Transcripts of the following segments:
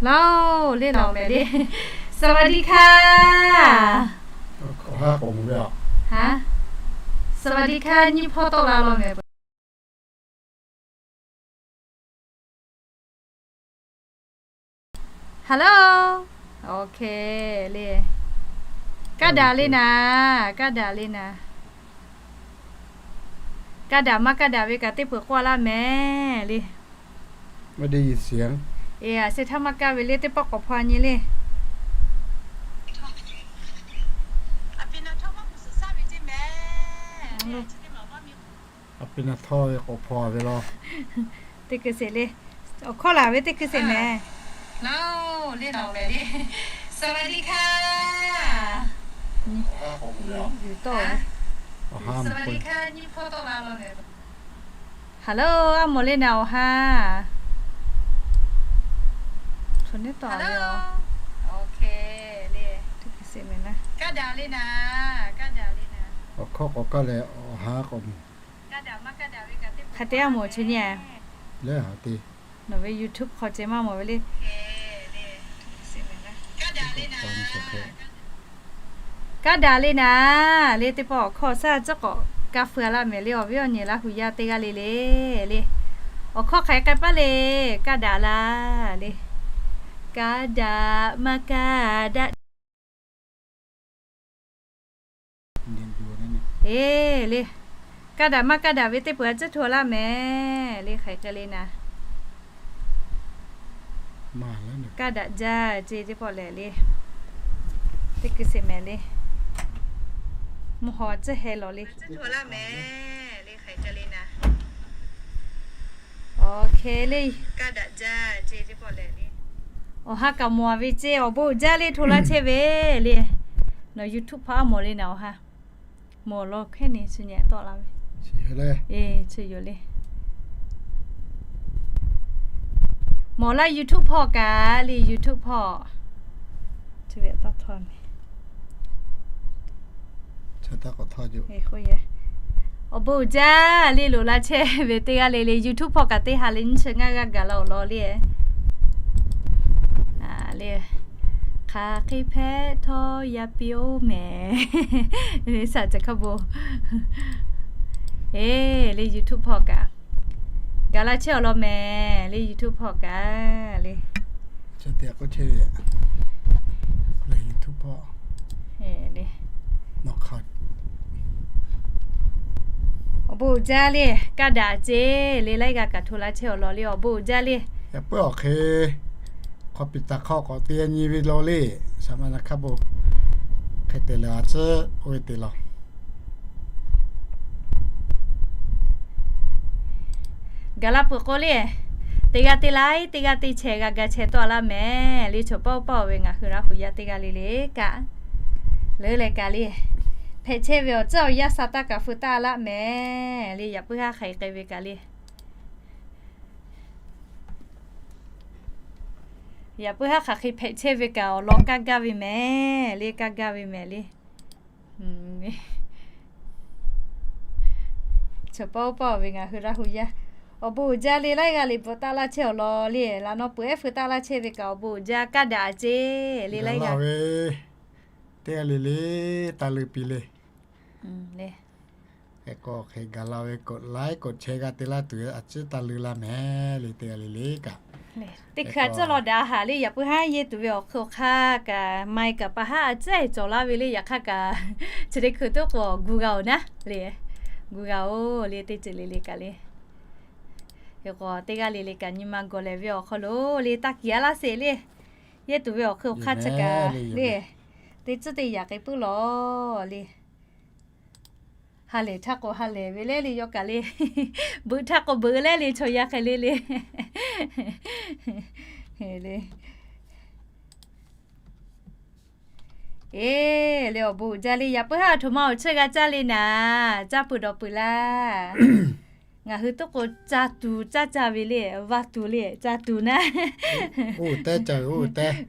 Laˇ-oˬ, le nawˬ mehˍ le. สวัสดีค่ะ Awˬ ha k'awꞈ mvuh ve a. สวัสดีค่ะ nyiˇ hpawˇ tawˆ la law mehˍ. Hello. Okay le. Kaˇ daꞈ le naˍ, kaˇ daꞈ le naˍ. Kaˇ daꞈ maˇ kaˇ daꞈ ve kaꞈ teˇ peuˬ k'oˆ laˇ mehˍ le. ไม่ได้ยินเสียง Eˬ, a sheh htaˇ maˇ kaˇ ve le, teˇ pawˆ k'awꞈ hpaw nyi le. A pi na htawˇ ve k'awꞈ hpaw ve law. Teˇ hkui sheˍ le. Awˬ hkawˇ laˬ ve teˇ hkui sheˍ mehˍ. Laˇ-oˬ, le nawˬ mehˍ le. สวัสดีค่ะ Yuˬ tawˆ ve. Awˬ ha mvuh k'o. Hello, a mawˬ le naˍ awˬ ha. Awˬ hkawˇ k'awꞈ kaˇ leh awˬ ha k'awꞈ mvuh. Hk'a te a mawˬ chi nyi. Leh ha te. Nawˬ ve YouTube hk'aw ceh maˇ mawˬ ve le. Kaˇ daꞈ le naˍ le, teˇ pawˆ awˬ hkawˇ shaˉ tcuhˉ k'awꞈ kaˇ feu laˇ mehˍ le, awˬ viˉ awˬ nyi laˇ hui yaˇ teˇ g'aˇ le le le. Awˬ hkawˇ hk'aˬ hk'e k'ai paˇ le, kaˇ daꞈ la le. Kaˇ daꞈ maˇ kaˇ daꞈ. Eˬ le, kaˇ daꞈ maˇ kaˇ daꞈ ve teˇ peuˬ a ciˉ hto laˇ mehˍ le, hk'aˬ hk'e le naˍ. Kaˇ daꞈ jaˇ ce teˇ pawˆ lehˬ le. Teˇ hkui sheˍ mehˍ le. Mvuhˇ haw ciˉ heh lawˬ le. Awˬ hk'e le, kaˇ daꞈ jaˇ ce teˇ pawˆ lehˬ le. Awˬ ha kaꞈ mawˬ ve ce, awˬ bon uiˍ jaˇ le, hto laˇ chehˇ ve le. Nawˬ YouTube hpaw a mawˬ le naˍ awˬ ha. Mawˬ law hkehˉ ni chi nyi tawˆ la ve. Eˬ, chi yoˬ le. Mawˬ laˇ YouTube hpaw kaꞈ le, YouTube hpaw. Chi ve taˇ htawˇ mehˍ. Awˬ bon uiˍ jaˇ le, loꞈ la chehˇ ve teˇ g'aˇ le le, YouTube hpaw kaꞈ teˇ ha le nyiˇ chi ngaˇ g'aˇ gaˬ la awˬ lawn le. Le, hk'aˬ hk'e hpehꞈ htawˇ yaˇ piˇ-oˬ mehˍ. Saˍ ca hk'a bon. Eˬ, le YouTube hpaw kaꞈ gaˬ la chehˇ awˬ lawn mehˍ le, YouTube hpaw kaꞈ le. YouTube hpaw. Awˬ bon uiˍ jaˇ le, kaˇ daꞈ ce le, laiˉ g'aˇ kaꞈ hto laˇ chehˇ awˬ lawn le, awˬ bon uiˍ jaˇ le. Yaꞈ puiˉ awˬ hk'e hk'aw piˍ taˍ hk'aw k'awꞈ te nyi ve law le, saˍ ma na hk'a bon. Hk'e te leh a ciˉ oˇ ve te law. Gaˬ la peuˬ k'o le, teˇ g'aˇ teˇ laiˉ, teˇ g'aˇ teˇ chehˇ g'a ga chehˇ tawˆ laˇ mehˍ le, chaw pawˆ pawˆ ve ngaˬ hui Laˇ huˍ yaˇ teˇ g'aˇ le le kaꞈ, leuˉ leh kaꞈ le, hpehꞈ chehˇ ve awˬ tcuhˉ awˬ yanˇ sha taˇ kaꞈ feu taˇ laˇ mehˍ le, yaꞈ puiˉ haˉ hk'aˬ hk'e ve kaꞈ le. Yaꞈ puiˉ haˉ hk'aˬ hk'e hpehꞈ chehˇ ve kaꞈ awˬ lawn kaˇ gaˇ ve mehˍ le, kaˇ gaˇ ve mehˍ le. Chaw pawˆ pawˆ ve ngaˬ hui Laˇ huˍ yaˇ, awˬ bon uiˍ jaˇ le, laiˉ g'aˇ le bvuhꞈ taˇ laˇ chehˇ awˬ lawn le, laꞈ naw peuˬ ehˉ feu taˇ laˇ chehˇ ve kaꞈ awˬ bon uiˍ jaˇ, kaˇ daꞈ ce le, laiˉ g'aˇ ve teˇ g'aˇ le le taˇ leuꞈ piˇ le. Hk'e k'o hk'e gaˬ la ve k'awꞈ laiˉ k'awꞈ chehˇ g'a te laˇ tuˬ a ciˉ taˇ leuꞈ laˇ mehˍ le, teˇ g'aˇ le le kaꞈ. Teˇ hkui a ciˉ law daꞈ haˍ le, yaꞈ puiˉ haˉ yehˇ tuˬ ve awˬ hk'aw hk'aˇ kaꞈ, mai kaꞈ pa haˉ a ciˉ cawˬ laˇ ve le, yaꞈ hk'aˇ kaꞈ chi teˇ hkui tuˉ k'o gu g'a-oˬ naˉ le, gu g'a-oˬ le, teˇ ceuˬ le le kaꞈ le. Hk'e k'o teˇ g'aˇ le le kaꞈ nyi ma gawˬ lehˬ ve awˬ hk'aw lo le taˇ kiˬ a laˇ sheˍ le. Yehˇ tuˬ ve awˬ hk'aw hk'aˇ chi kaꞈ le, teˇ tcuhˉ teˇ yaꞈ k'e puiˉ lawˬ le. Ha lehˬ htaˇ k'o ha lehˬ ve lehˉ le, yawˇ kaꞈ le, beuꞈ htaˇ k'o beuꞈ lehˉ le, chaw yaˇ hk'e le le. Eˬ le, awˬ bon uiˍ jaˇ le, yaꞈ puiˉ haˉ a htoꞈ ma awˬ cheuˇ g'a caˇ le naˍ, caˇ peuˬ dawˬ peuˬ laˇ. Ngaˬ hui tuˉ k'o caˇ tuˬ caˇ caˇ ve le, va tuˬ le, caˇ tuˬ naˉ.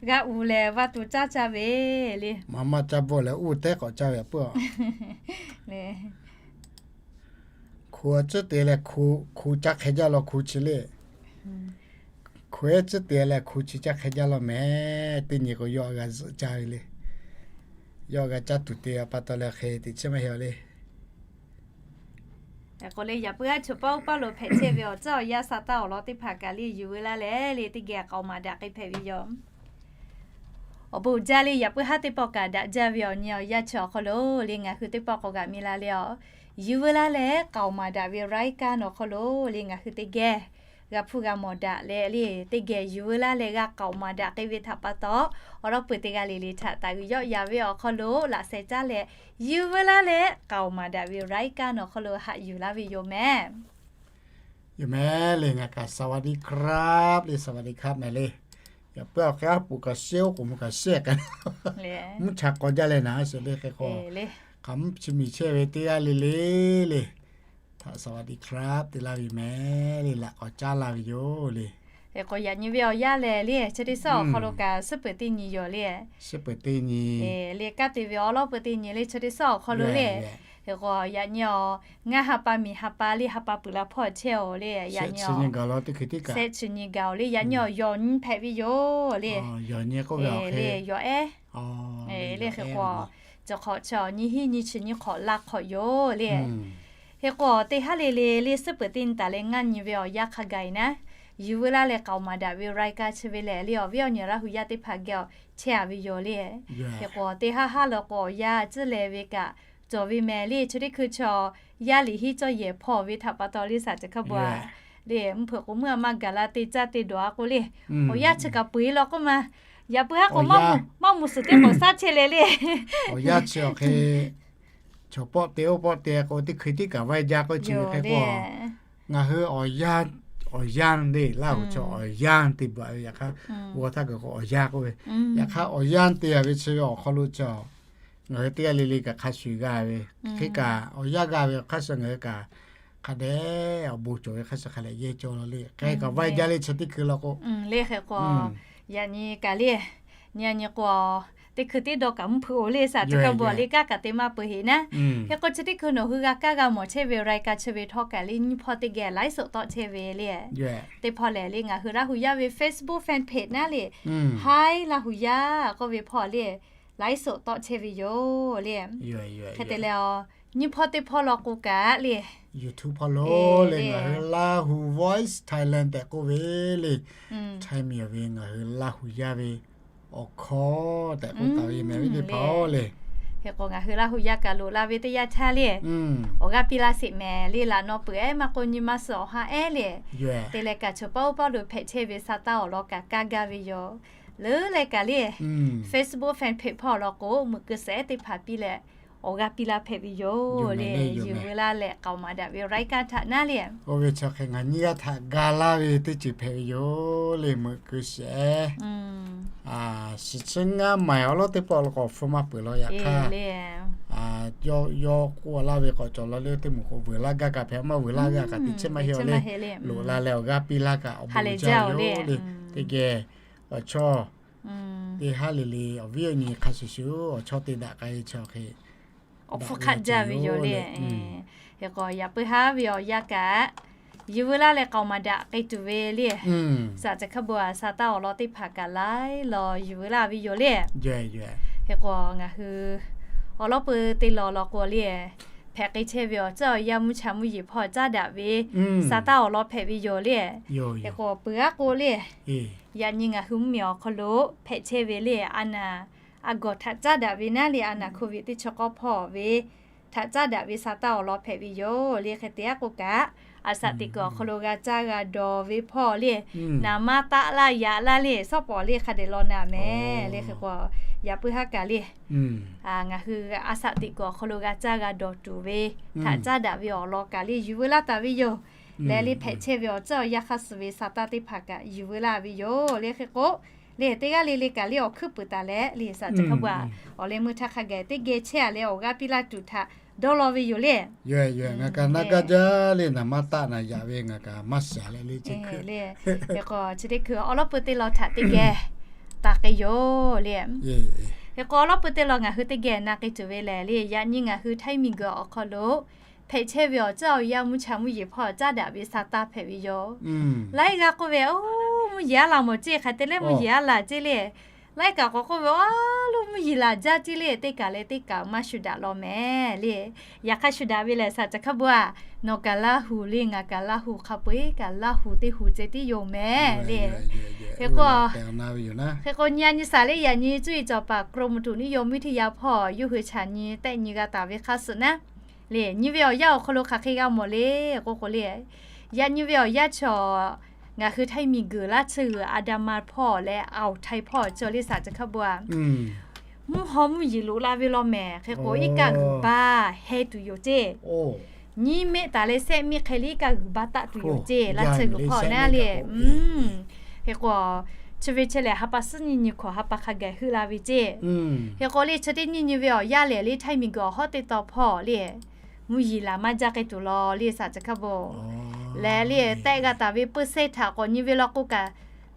G'a uˍ lehˬ va tuˬ caˇ caˇ ve le. Maˇ maˇ caˇ bawˆ leh uˉ tehˉ k'awꞈ caˇ ve a peuˬ. Hku a ciˉ te leh hku caˇ hk'e jaˇ law, hku chi le. Hku Hk'o ehˉ tcuhˉ te leh hk'o chi caˇ hk'e jaˇ law mehˍ. Teˇ nyi k'o yawˇ g'a zuhꞈ caˇ ve le. Yawˇ g'a caˇ tuˬ te pa taw leh hk'e teꞈ chiˉ maˇ heˆ le. K'o le, yaꞈ puiˉ haˉ chaw pawˆ pawˆ lo hpehꞈ chehˇ ve awˬ tcuhˉ awˬ yanˇ sa taˇ awˬ lawn teˇ hpaˍ kaꞈ le yuˬ veu laˇ leh le teˇ geh k'aoˍ maˍ daꞈ k'ai hpehꞈ ve yoˬ. Awˬ bon jaˇ le, yaꞈ puiˉ haˉ teˇ pawˆ kaꞈ daꞈ jaˇ ve awˬ nyi awˬ yanˇ chi awˬ hk'aw lo le ngaˬ hui teˇ pawˆ k'awꞈ g'aꞈ mi la le a. Yuˬ veu laˇ leh k'aoˍ maˍ daꞈ ve รายการ awˬ hk'aw lo le ngaˬ hui teˇ geh g'a hpuˇ g'a mawˬ daꞈ leh le teˇ geh yuˬ veu laˇ leh g'a k'aoˍ maˍ daꞈ k'ai ve htaꞈ pa taw, awˬ lawn peuˬ teˇ g'aˇ le le htaꞈ taˍ g'uiˬ yawˆ yan ve awˬ hk'aw lo laꞈ sheh caˇ leh yuˬ veu laˇ leh k'aoˍ maˍ daꞈ ve รายการ awˬ hk'aw lo haꞈ yuˬ laˇ ve yoˬ mehˍ. Yoˬ mehˍ le, ngaˬ kaꞈ สวัสดีครับ le สวัสดีครับ mehˍ le. Yaꞈ puiˉ awˬ hk'e aˉ poꞈ kaꞈ shehˇ oˉ k'oˍ mvuh kaꞈ shehˇ kaꞈ mvuhˇ cha k'aw jaˇ leh naˍ a sheˍ le hk'e k'o, hk'aˬ mvuhˇ chi miˬ chehˇ ve teˇ g'aˇ le le le htaꞈ สวัสดีครับ te laˇ ve mehˍ le, laꞈ k'awꞈ caˉ laˇ ve yoˬ le. Hk'e k'o yaꞈ nyi ve awˬ yanˇ lehˬ le chi teˇ suhˉ awˬ hk'aw lo kaꞈ suhˉ peuˬ teˇ nyi yoˬ le. Suhˉ peuˬ teˇ nyi le, kanˉ te ve awˬ lawn peuˬ teˇ nyi le chi teˇ suhˉ awˬ hk'aw lo le. Hk'e k'o yaꞈ nyi awˬ ngaˇ ha pa miˬ ha pa le ha pa peuˬ la hpawˇ chehˇ oˬ le. Yaꞈ nyi awˬ shehˆ chi nyi gaˬ oˬ le, yaꞈ nyi awˬ yawˬ nyi hpehꞈ ve yoˬ le. Le yawˬ ehˉ le hk'e k'o, cawˬ hk'awꞈ chi awˬ nyi hiˉ nyi chi nyi hk'awꞈ la hk'awꞈ yoˬ le. Hk'e k'o teˇ haˉ le le le suhˉ peuˬ teˇ nyi taˍ leh ngaˇ nyi ve awˬ yanˇ hk'a gaˬ e naˉ, yuˬ veu laˇ leh k'aoˍ maˍ daꞈ ve รายการ chi ve lehˬ le awˬ viˉ awˬ nyi Laˇ hu yaˇ teˇ hpaˍ geh awˬ chehˇ a ve yoˬ le. Hk'e k'o teˇ haˉ haˉ la k'o awˬ yanˇ tcuhˉ leh ve kaꞈ cawˬ ve mehˍ le chi teˇ hkui chi awˬ yanˇ liꞈ hiˉ cawˇ yehˬ hpawˇ ve htaꞈ pa taw le สามจังหวัด le mvuhˇ hpeuꞈ k'o meuˇ a maˇ gaˬ la te caˇ te dawˬ a k'o le, awˬ yanˇ chi kaꞈ peu eˬ law k'oˆ ma. Yaꞈ puiˉ haˉ k'o maˇ mvuhˇ suhˍ teˇ k'awꞈ shaˉ chehˇ leh le. Awˬ yanˇ chi awˬ hk'e chaw pawˆ te oˇ pawˆ te k'o teˇ hkui tiˉ kaꞈ vaiˇ jaˇ k'oˆ chi ve hk'e k'o, ngaˬ hui awˬ yanˇ, awˬ yanˇ le Laˇ hu chaw awˬ yanˇ te bvuhꞈ ve yaꞈ hk'aˇ, g'aw htaˇ kaꞈ k'o awˬ yanˇ k'oˆ ve, yaꞈ hk'aˇ awˬ yanˇ te a ve chi ve awˬ hk'aw lo chi ngaˬ hui teˇ g'aˇ le le kaꞈ hk'a shuˍ g'a ve, hk'e kaꞈ awˬ yanˇ g'a ve awˬ hk'aˇ suh ngaˬ hui kaꞈ hk'a dehꞈ awˬ bon cawˬ ve hk'aˇ suh hk'a leh yehˇ cawˇ law le. Hk'e kaꞈ vaiˇ jaˇ le chi teˇ hkui law k'o, le hk'e k'o yaꞈ nyi kaꞈ le, nyi nyi k'o teˇ hkui teˇ dawˇ kaꞈ mvuhˇ hpeuꞈ oˬ le สามจังหวัด le kanˉ kaꞈ te maˇ peu heꞈ naˉ. Hk'e k'o chi teˇ hkui nawˬ hui g'a kaˇ g'a mawˬ chehˇ ve รายการ chi ve htawˇ kaꞈ le nyiˇ hpawˇ teˇ geh ไลฟ์สด tawˆ chehˇ ve le. Teˇ hpawˇ lehˬ le ngaˬ hui Laˇ hu yaˇ ve Facebook fan page naˉ le, Hi Laˇ hu yaˇ k'oˆ ve hpawˇ le ไลฟ์สด tawˆ chehˇ ve yoˬ le. Hk'e te leh a, nyiˇ hpawˇ teˇ hpawˇ law k'o kaꞈ le, YouTube hpawˇ lo le ngaˬ hui Laˇ hu Voice Thailand tehꞈ k'oˆ ve le, Htaiˇ miˬ ve ngaˬ hui Laˇ hu yaˇ ve awˬ hkawˇ tehꞈ k'oˆ taˍ ve mehˍ ve teˇ hpaˍ le. Hk'e k'o ngaˬ hui Laˇ hu yaˇ kaꞈ loꞈ la ve teˇ yanˇ htaˇ le, awˬ g'aˇ piˇ laˇ sheˍ mehˍ le, laꞈ naw peuˬ ehˉ maˇ k'o nyi ma suhˍ awˬ ha ehˉ le. Te leh kaꞈ chaw pawˆ oˇ pawˆ lo hpehꞈ chehˇ ve sa taˇ awˬ lawn kaꞈ kaˇ gaˇ ve yoˬ. Leuˉ leh kaꞈ le Facebook fan page hpawˇ law k'o meuꞈ keu shehˍ ehˉ teˇ hpaˍ piˇ leh awˬ g'aˇ piˇ laˇ hpehꞈ ve yoˬ le. Yuˬ veu laˇ leh k'aoˍ maˍ daꞈ ve รายการ htaꞈ naˉ le, oˇ ve chi hk'e ngaˬ nyiˇ g'aˇ htaꞈ ga laˇ ve teˇ ceuˬ hpehꞈ ve yoˬ le. Meuꞈ keu shehˍ ehˉ shiˍ chi ngaˇ maiˍ awˬ lawˉ teˇ pawˆ law k'o awˬ hpfuhˇ maˇ peuˬ law yaꞈ hk'aˇ, yawˇ k'oˆ laˇ ve k'awꞈ cawˬ law le, teˇ moˍ k'o veuˬ laˇ gaˇ kaꞈ hpehꞈ, maˇ veuˬ laˇ g'a kaꞈ teꞈ chehˇ maˇ heˆ le. Loꞈ la leh awˬ g'aˇ piˇ laˇ kaꞈ awˬ bon jaˇ yoˬ le. Teˇ geh awˬ chawˇ teˇ haˉ le le awˬ viˉ awˬ nyi hk'a shuˍ shuˍ awˬ chawˇ te daꞈ k'ai ve chi hk'e awˬ hpfuhˇ hk'aˆ jaˇ ve yoˬ le. Hk'e k'o yaꞈ puiˉ haˉ ve awˬ yanˇ kaꞈ yuˬ veu laˇ leh k'aoˍ maˍ daꞈ k'ai tuˬ ve le. Saˍ ceh hk'a bon a sa taˇ awˬ lawn teˇ hpaˍ kaꞈ laiˉ law yuˬ veu laˇ ve yoˬ le. Hk'e k'o ngaˬ hui awˬ lawn peu te law law k'o le, hpehꞈ k'ai chehˇ ve awˬ tcuhˉ awˬ yanˇ mvuhˇ cha mvuhˇ yeˬ hpawˇ caˉ daꞈ ve sa taˇ awˬ lawn hpehꞈ ve yoˬ le. Hk'e k'o peuˬ aˉ k'o le, yaꞈ nyi ngaˬ hui mvuhˇmiˬ awˬ hk'aw lo hpehꞈ chehˇ ve le, a naˍ a gawˬ htaꞈ caˉ daꞈ ve naˉ le, a naˍ โควิด teˇ chaw k'awˇ hpawˇ ve htaꞈ caˉ daꞈ ve sa taˇ awˬ lawn hpehꞈ ve yoˬ le. Hk'e te aˉ k'o kaꞈ, a saꞈ teꞈ kuiˬ awˬ hk'aw lo g'a caˇ g'a dawˬ ve hpawˇ le, naˍ maˇ taˆ laˇ yaꞈ laˇ le, shawˉ pawˍ le hk'a dehꞈ law naˍ mehˍ le. Hk'e k'o yaꞈ puiˉ haˉ kaꞈ le, ngaˬ hui a saꞈ teꞈ kuiˬ awˬ hk'aw lo g'a caˇ g'a dawˬ tuˬ ve htaꞈ caˉ daꞈ ve awˬ lawn kaꞈ le yuˬ veu laˇ taˍ ve yoˬ. Leh le hpehꞈ chehˇ ve awˬ tcuhˉ awˬ yanˇ hk'aˇ suh ve sa taˇ teˇ hpaˍ kaꞈ yuˬ veu laˇ ve yoˬ le. Hk'e k'o le teˇ g'aˇ le le kaꞈ le awˬ hkuiˉ puiˍ taˍ leh le saˍ ceh hk'a bon a awˬ leh meuˇ htaˇ hk'a gaˬ teˇ geh chehˇ a leh awˬ g'aˇ piˇ laˇ tuˬ htaꞈ dawˇ law ve yoˬ le. Ngaˬ kaꞈ naˇ gaˇ jaˇ le, naˍ maˇ taˆ naˍ yaꞈ ve ngaˬ kaꞈ maˇ shaˍ leh le chi hkui le. Hk'e k'o chi teˇ hkui awˬ lawn peu te law htaꞈ teˇ geh taˍ k'ai yoˬ le. Hk'e k'o awˬ lawn peu te law ngaˬ hui teˇ geh na k'ai tuˬ ve lehˬ le, yaꞈ nyi ngaˬ hui Htaiˇ miˬguiˬ awˬ hk'aw lo hpehꞈ chehˇ ve awˬ tcuhˉ awˬ yanˇ mvuhˇ cha mvuhˇ yeˬ hpawˇ caˉ daꞈ ve sa taˇ hpehꞈ ve yoˬ. Laiˉ g'aˇ k'oˆ ve, oˇ mvuhˇ yeˬ aˉ laˬ mawˬ ceˇ, hk'aˬ hk'e te leh mvuhˇ yeˬ aˉ laˬ ceˇ le. Laiˉ kaꞈ k'awꞈ k'oˆ ve, aˉ lo mvuhˇ yeˬ laˬ jaˇ ceˇ le, teˇ kaˬ leh teˇ kaˬ maˇ shuˍ daꞈ law mehˍ le. Yaꞈ hk'aˇ shuˍ daꞈ ve lehˬ, saˍ caˬ hkaˇ bon aˬ, nawˬ kaꞈ Laˇ huˍ le, ngaˬ kaꞈ Laˇ huˍ, hk'a peu-eˬ kaꞈ Laˇ huˍ teˇ huˍ ceh tiˉ yoˬ mehˍ le. Hk'e k'o, hk'e k'o nyi a nyi saˍ le, yaꞈ nyi cuˇ yiˍ cawˬ paˍ กรมอุตุนิยมวิทยา hpawˇ yawˇ hui chaꞈ nyi tehˆ nyi g'a taˍ ve hk'a suhˍ naˉ le, nyi ve awˬ yanˇ awˬ hk'aw lo hk'aˬ hk'e g'a mawˬ le k'oˆ k'o le, yaꞈ nyi ve awˬ yanˇ chaw ngaˬ hui htaiˇ miˬ guiˬ laˇ tsuhˇ g'uiˬ อันดามัน hpawˇ leh อ่าวไทย hpawˇ cawˬ le, saˍ caˬ hkaˇ bon aˬ, mvuhˇ haw mvuhˇ yeˬ loꞈ la ve law mehˍ. Hk'e k'o, iˉ kaˆ g'uiˬ baˇ heh tuˬ yoˬ ceˇ. Nyiˉ mehˆ taˍ leh sehˆ mehˆ hk'e le iˉ kaˆ g'uiˬ baˇ taˆ tuˬ yoˬ ceˇ, laˇ tsuhˇ g'uiˬ hpawˇ naˉ le. Hk'e k'o, chi ve chi lehˬ, ha pa suhˉ nyiˇ nyi hkawꞈ ha pa hk'a gaˬ heuˆ la ve ceˇ. Hk'e k'o le, chi teˇ nyiˇ nyi ve awˬ yanˇ lehˬ le, htaiˇ miˬ guiˬ awˬ hawˉ teˇ taw hpawˇ le, mvuhˇ yeˬ laˬ maˇ jaˇ k'ai tuˬ law le, saˍ caˬ hkaˇ bon. Leh le, tehˆ g'a taˍ ve เปอร์เซ็นต์ htaꞈ k'awꞈ nyi ve law k'o kaꞈ,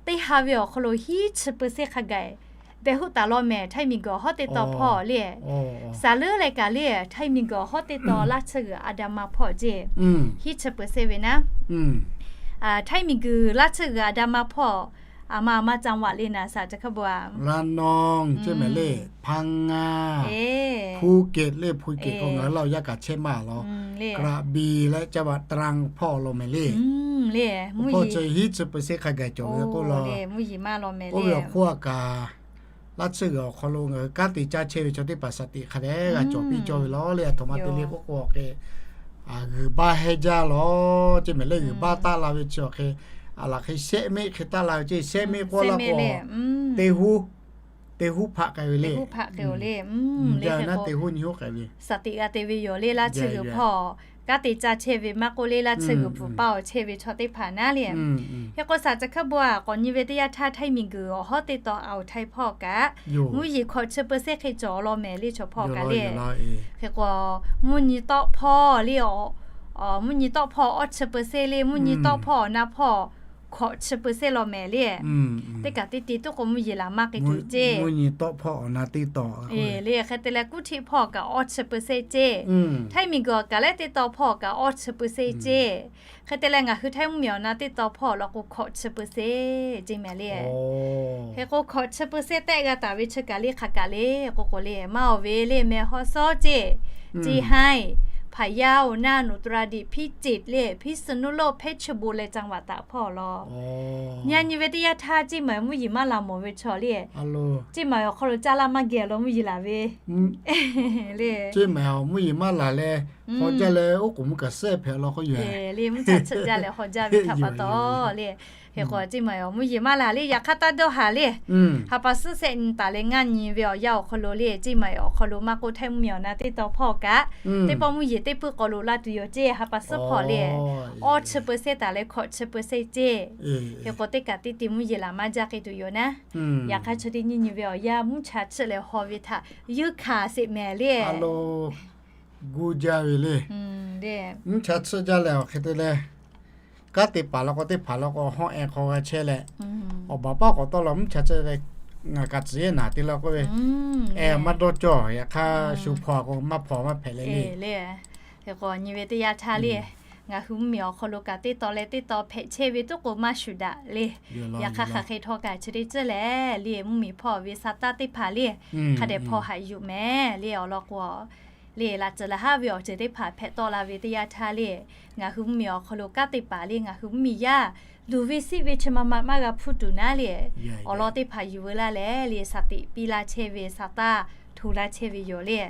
teˇ ha ve awˬ hk'aw lo hiˉ chi เปอร์เซ็นต์ hk'a gaˬ behˬ hoˆ taˍ law mehˍ, htaiˇ miˬ guiˬ awˬ hawˉ teˇ taw hpawˇ le. Saˍ leuˉ leh kaꞈ le, htaiˇ miˬ guiˬ awˬ hawˉ teˇ taw laˇ tsuhˇ g'uiˬ อันดามัน hpawˇ ceˇ, hiˉ chi เปอร์เซ็นต์ ve naˉ. Htaiˇ miˬ guiˬ laˇ tsuhˇ g'uiˬ อันดามัน hpawˇ, aˬ ma aˬ ma จังหวัด le naˍ, saˍ caˬ hkaˇ bon aˬ, ระนอง ceˇ mehˍ le, พังงา, Phuket le, Phuket k'o ngaˬ hui Laˇ huˍ yaˇ kaꞈ chehˇ maˇ law, กระบี่ leh จังหวัดตรัง hpawˇ law mehˍ le. Hpawˇ chi hiˉ chi เปอร์เซ็นต์ hk'a gaˬ cawˬ ve k'oˆ law. Oˇ ve awˬ hk'oˆ a kaꞈ, laˇ tsuhˇ g'uiˬ awˬ hk'aw lo ngaˬ hui kanˉ te caˇ chehˇ ve chaw teˇ hpaˍ saˍ tiꞈ hk'a dehꞈ g'a cawˬ piˇ cawˇ ve law le, a htoꞈ ma te le k'oˆ k'o, g'uiˬ baˇ heh jaˇ law ceˇ mehˍ le. G'uiˬ baˇ taˆ la ve chi awˬ hk'e, a laˬ hk'e sehˆ mehˆ hk'e taˆ la ve ceˇ, sehˆ mehˆ k'oˆ laˇ k'o, teˇ huˉ, teˇ huˉ hpaˆ k'ai ve le. Jaˇ ve naˉ teˇ huˉ nyiˇ huˉ k'ai ve, saˍ tiꞈ g'a te ve yoˬ le, laˇ tsuhˇ g'uiˬ hpawˇ kanˉ te caˇ chehˇ ve maˇ k'oˆ le, laˇ tsuhˇ g'uiˬ bvuhˬ paˇ awˬ chehˇ ve chaw teˇ hpaˍ naˉ le. Hk'e k'o saˍ caˬ hkaˇ bon aˬ, k'awꞈ nyi ve teˇ yanˇ htaˇ htaiˇ miˬ guiˬ awˬ hawˉ teˇ taw อ่าวไทย hpawˇ kaꞈ, mvuhˇ yeˬ hkawꞈ chi เปอร์เซ็นต์ hk'e cawˬ law mehˍ le, chaw hpawˇ kaꞈ le. Hk'e k'o, mvuhˇ nyi tawˆ hpawˇ le, mvuhˇ nyi tawˆ hpawˇ awˇ chi เปอร์เซ็นต์ le, mvuhˇ nyi tawˆ hpawˇ awˬ na hpawˇ hkawꞈ chi เปอร์เซ็นต์ law mehˍ le. Teˇ kaꞈ teˇ te tuˉ k'o mvuhˇ yeˬ laˬ maˇ k'ai tuˬ ceˇ. Mvuhˇ nyi tawˆ hpawˇ awˬ na teˇ taw le, hk'e te leh kuˉ htiˆ hpawˇ kaꞈ awˇ chi เปอร์เซ็นต์ ceˇ. Htaiˇ miˬ guiˬ awˬ kaꞈ leh teˇ taw hpawˇ kaꞈ awˇ chi เปอร์เซ็นต์ ceˇ. Hk'e te leh ngaˬ hui htaiˇ mvuhˇ miˬ awˬ na teˇ taw hpawˇ law k'o hkawꞈ chi เปอร์เซ็นต์ ceˇ mehˍ le. Hk'e k'o hkawꞈ chi เปอร์เซ็นต์ tehˆ g'a taˍ ve chi kaꞈ le hk'aˬ kaꞈ le k'oˆ k'o le, maˇ awˬ ve le meh haw sawˉ ceˇ, เชียงราย, พะเยา, น่าน อุตรดิตถ์, พิจิตร le, พิษณุโลก, เพชรบูรณ์ leh จังหวัดตาก hpawˇ law. Nyi a nyi ve teˇ yanˇ htaˇ ceˇ maˬ mvuhˇ yeˬ maˇ laˬ mawˬ ve chaw le, ceˇ maˬ awˬ hk'aw lo caˇ laˇ maˇ geh law mvuhˇ yeˬ laˬ ve le. Ceˇ maˬ mvuhˇ yeˬ maˇ laˬ leh, haw jaˇ leh oˉ k'oˍ mvuhˇ kaꞈ sehˆ hpehꞈ law k'oˆ yoˬ. Le mvuhˇ cha chiˆ jaˇ leh haw jaˇ ve htaꞈ pa taw le. Hk'e k'o ceˇ maˬ mvuhˇ yeˬ maˇ laˬ le, yaꞈ hk'aˇ taˇ dawˇ haˍ le. Ha pa suhˉ sehˆ nyi taˍ leh ngaˇ nyi ve awˬ yanˇ awˬ hk'aw lo le, ceˇ maˬ awˬ hk'aw lo maˇ k'oˆ htaiˇ mvuhˇ miˬ awˬ na teˇ taw hpawˇ kaꞈ, teˇ pawˆ mvuhˇ yeˬ teˇ puiˉ k'aw lo laˇ tuˬ yoˬ ceˇ, ha pa suhˉ hpawˇ le. Awˇ chi เปอร์เซ็นต์ taˍ leh hkawꞈ chi เปอร์เซ็นต์ ceˇ. Hk'e k'o teˇ kaꞈ teˇ te mvuhˇ yeˬ laˬ maˇ jaˇ k'ai tuˬ yoˬ naˉ. Yaꞈ hk'aˇ chi teˇ nyiˇ nyi ve awˬ yanˇ mvuhˇ cha chiˆ leh haw ve htaꞈ yeunˇ hkanˍ sheˍ mehˍ le. Gu jaˇ ve le. Mvuhˇ cha chiˆ jaˇ leh awˬ hk'e te leh, kanˉ te paˍ law k'o teˇ hpaˍ law k'o hawˉ ehˍ hk'aw g'a chehˇ leh, awˬ baˬ paˉ k'awꞈ tawˆ la mvuhˇ cha chiˆ leh, ngaˬ kaꞈ tcuh yeˉ naˍ te law k'oˆ ve, ehˍ maˇ dawˇ cawˬ. Yaꞈ hk'aˇ shu hpaw k'o maˇ hpaw maˇ hpehꞈ leh le. Hk'e k'o nyi ve teˇ yanˇ htaˇ le, ngaˬ hui mvuhˇ miˬ awˬ hk'aw lo kaꞈ teˇ taw leh teˇ taw hpehꞈ chehˇ ve tuˉ k'o maˇ shuˍ daꞈ le. Yaꞈ hk'aˇ hk'aˬ hk'e htawˇ kaꞈ chi teˇ ceuˬ lehˬ le, mvuhˇ miˬ hpawˇ ve sa taˇ teˇ hpaˍ le, hk'a dehꞈ hpaw haꞈ yuˬ mehˍ le. Awˬ lawn k'o le, laꞈ ceuˬ laˬ haˉ ve awˬ ceuˬ teˇ hpaˍ hpehꞈ tawˆ la ve teˇ yanˇ htaˇ le, ngaˬ hui mvuhˇ miˬ awˬ hk'aw lo kanˉ te paˍ le, ngaˬ hui mvuhˇ miˬ yaˇ luˬ ve siˆ ve chi ma ma maˇ g'a hpuˇ tuˬ naˉ le. Awˬ lawn teˇ hpaˍ yuˬ veu laˇ leh le, saˍ tiꞈ piˇ laˇ chehˇ ve, sa taˇ hto laˇ chehˇ ve yoˬ le.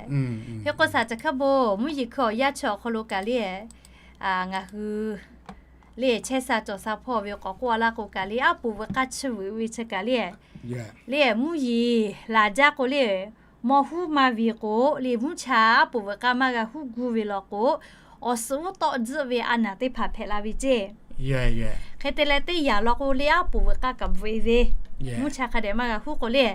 Hk'e k'o saˍ caˬ hkaˇ bon mvuhˇ yeˬ hkui awˬ yanˇ chi awˬ hk'aw lo kaꞈ le, ngaˬ hui le chehˇ sha cawˬ sha hpawˇ ve k'awꞈ k'oˆ a laˇ k'o kaꞈ le, aˉ poꞈ veuꞈ k'aˇ chi veuꞈ ve chi kaꞈ le, le mvuhˇ yeˬ laˬ jaˇ k'o le, mawˇ huˉ maˇ ve k'o le, mvuhˇ cha aˉ poꞈ veuꞈ k'aˇ maˇ g'a huˉ gu ve law k'o, awˬ suhˍ uˉ tawˆ tzuhˆ ve a naˍ teˇ hpaˍ hpehꞈ la ve ceˇ. Hk'e te leh teˇ yanˇ law k'o le, aˉ poꞈ veuꞈ k'aˇ kaꞈ bvuhꞈ e ve, mvuhˇ cha hk'a dehꞈ maˇ g'a huˉ k'o le.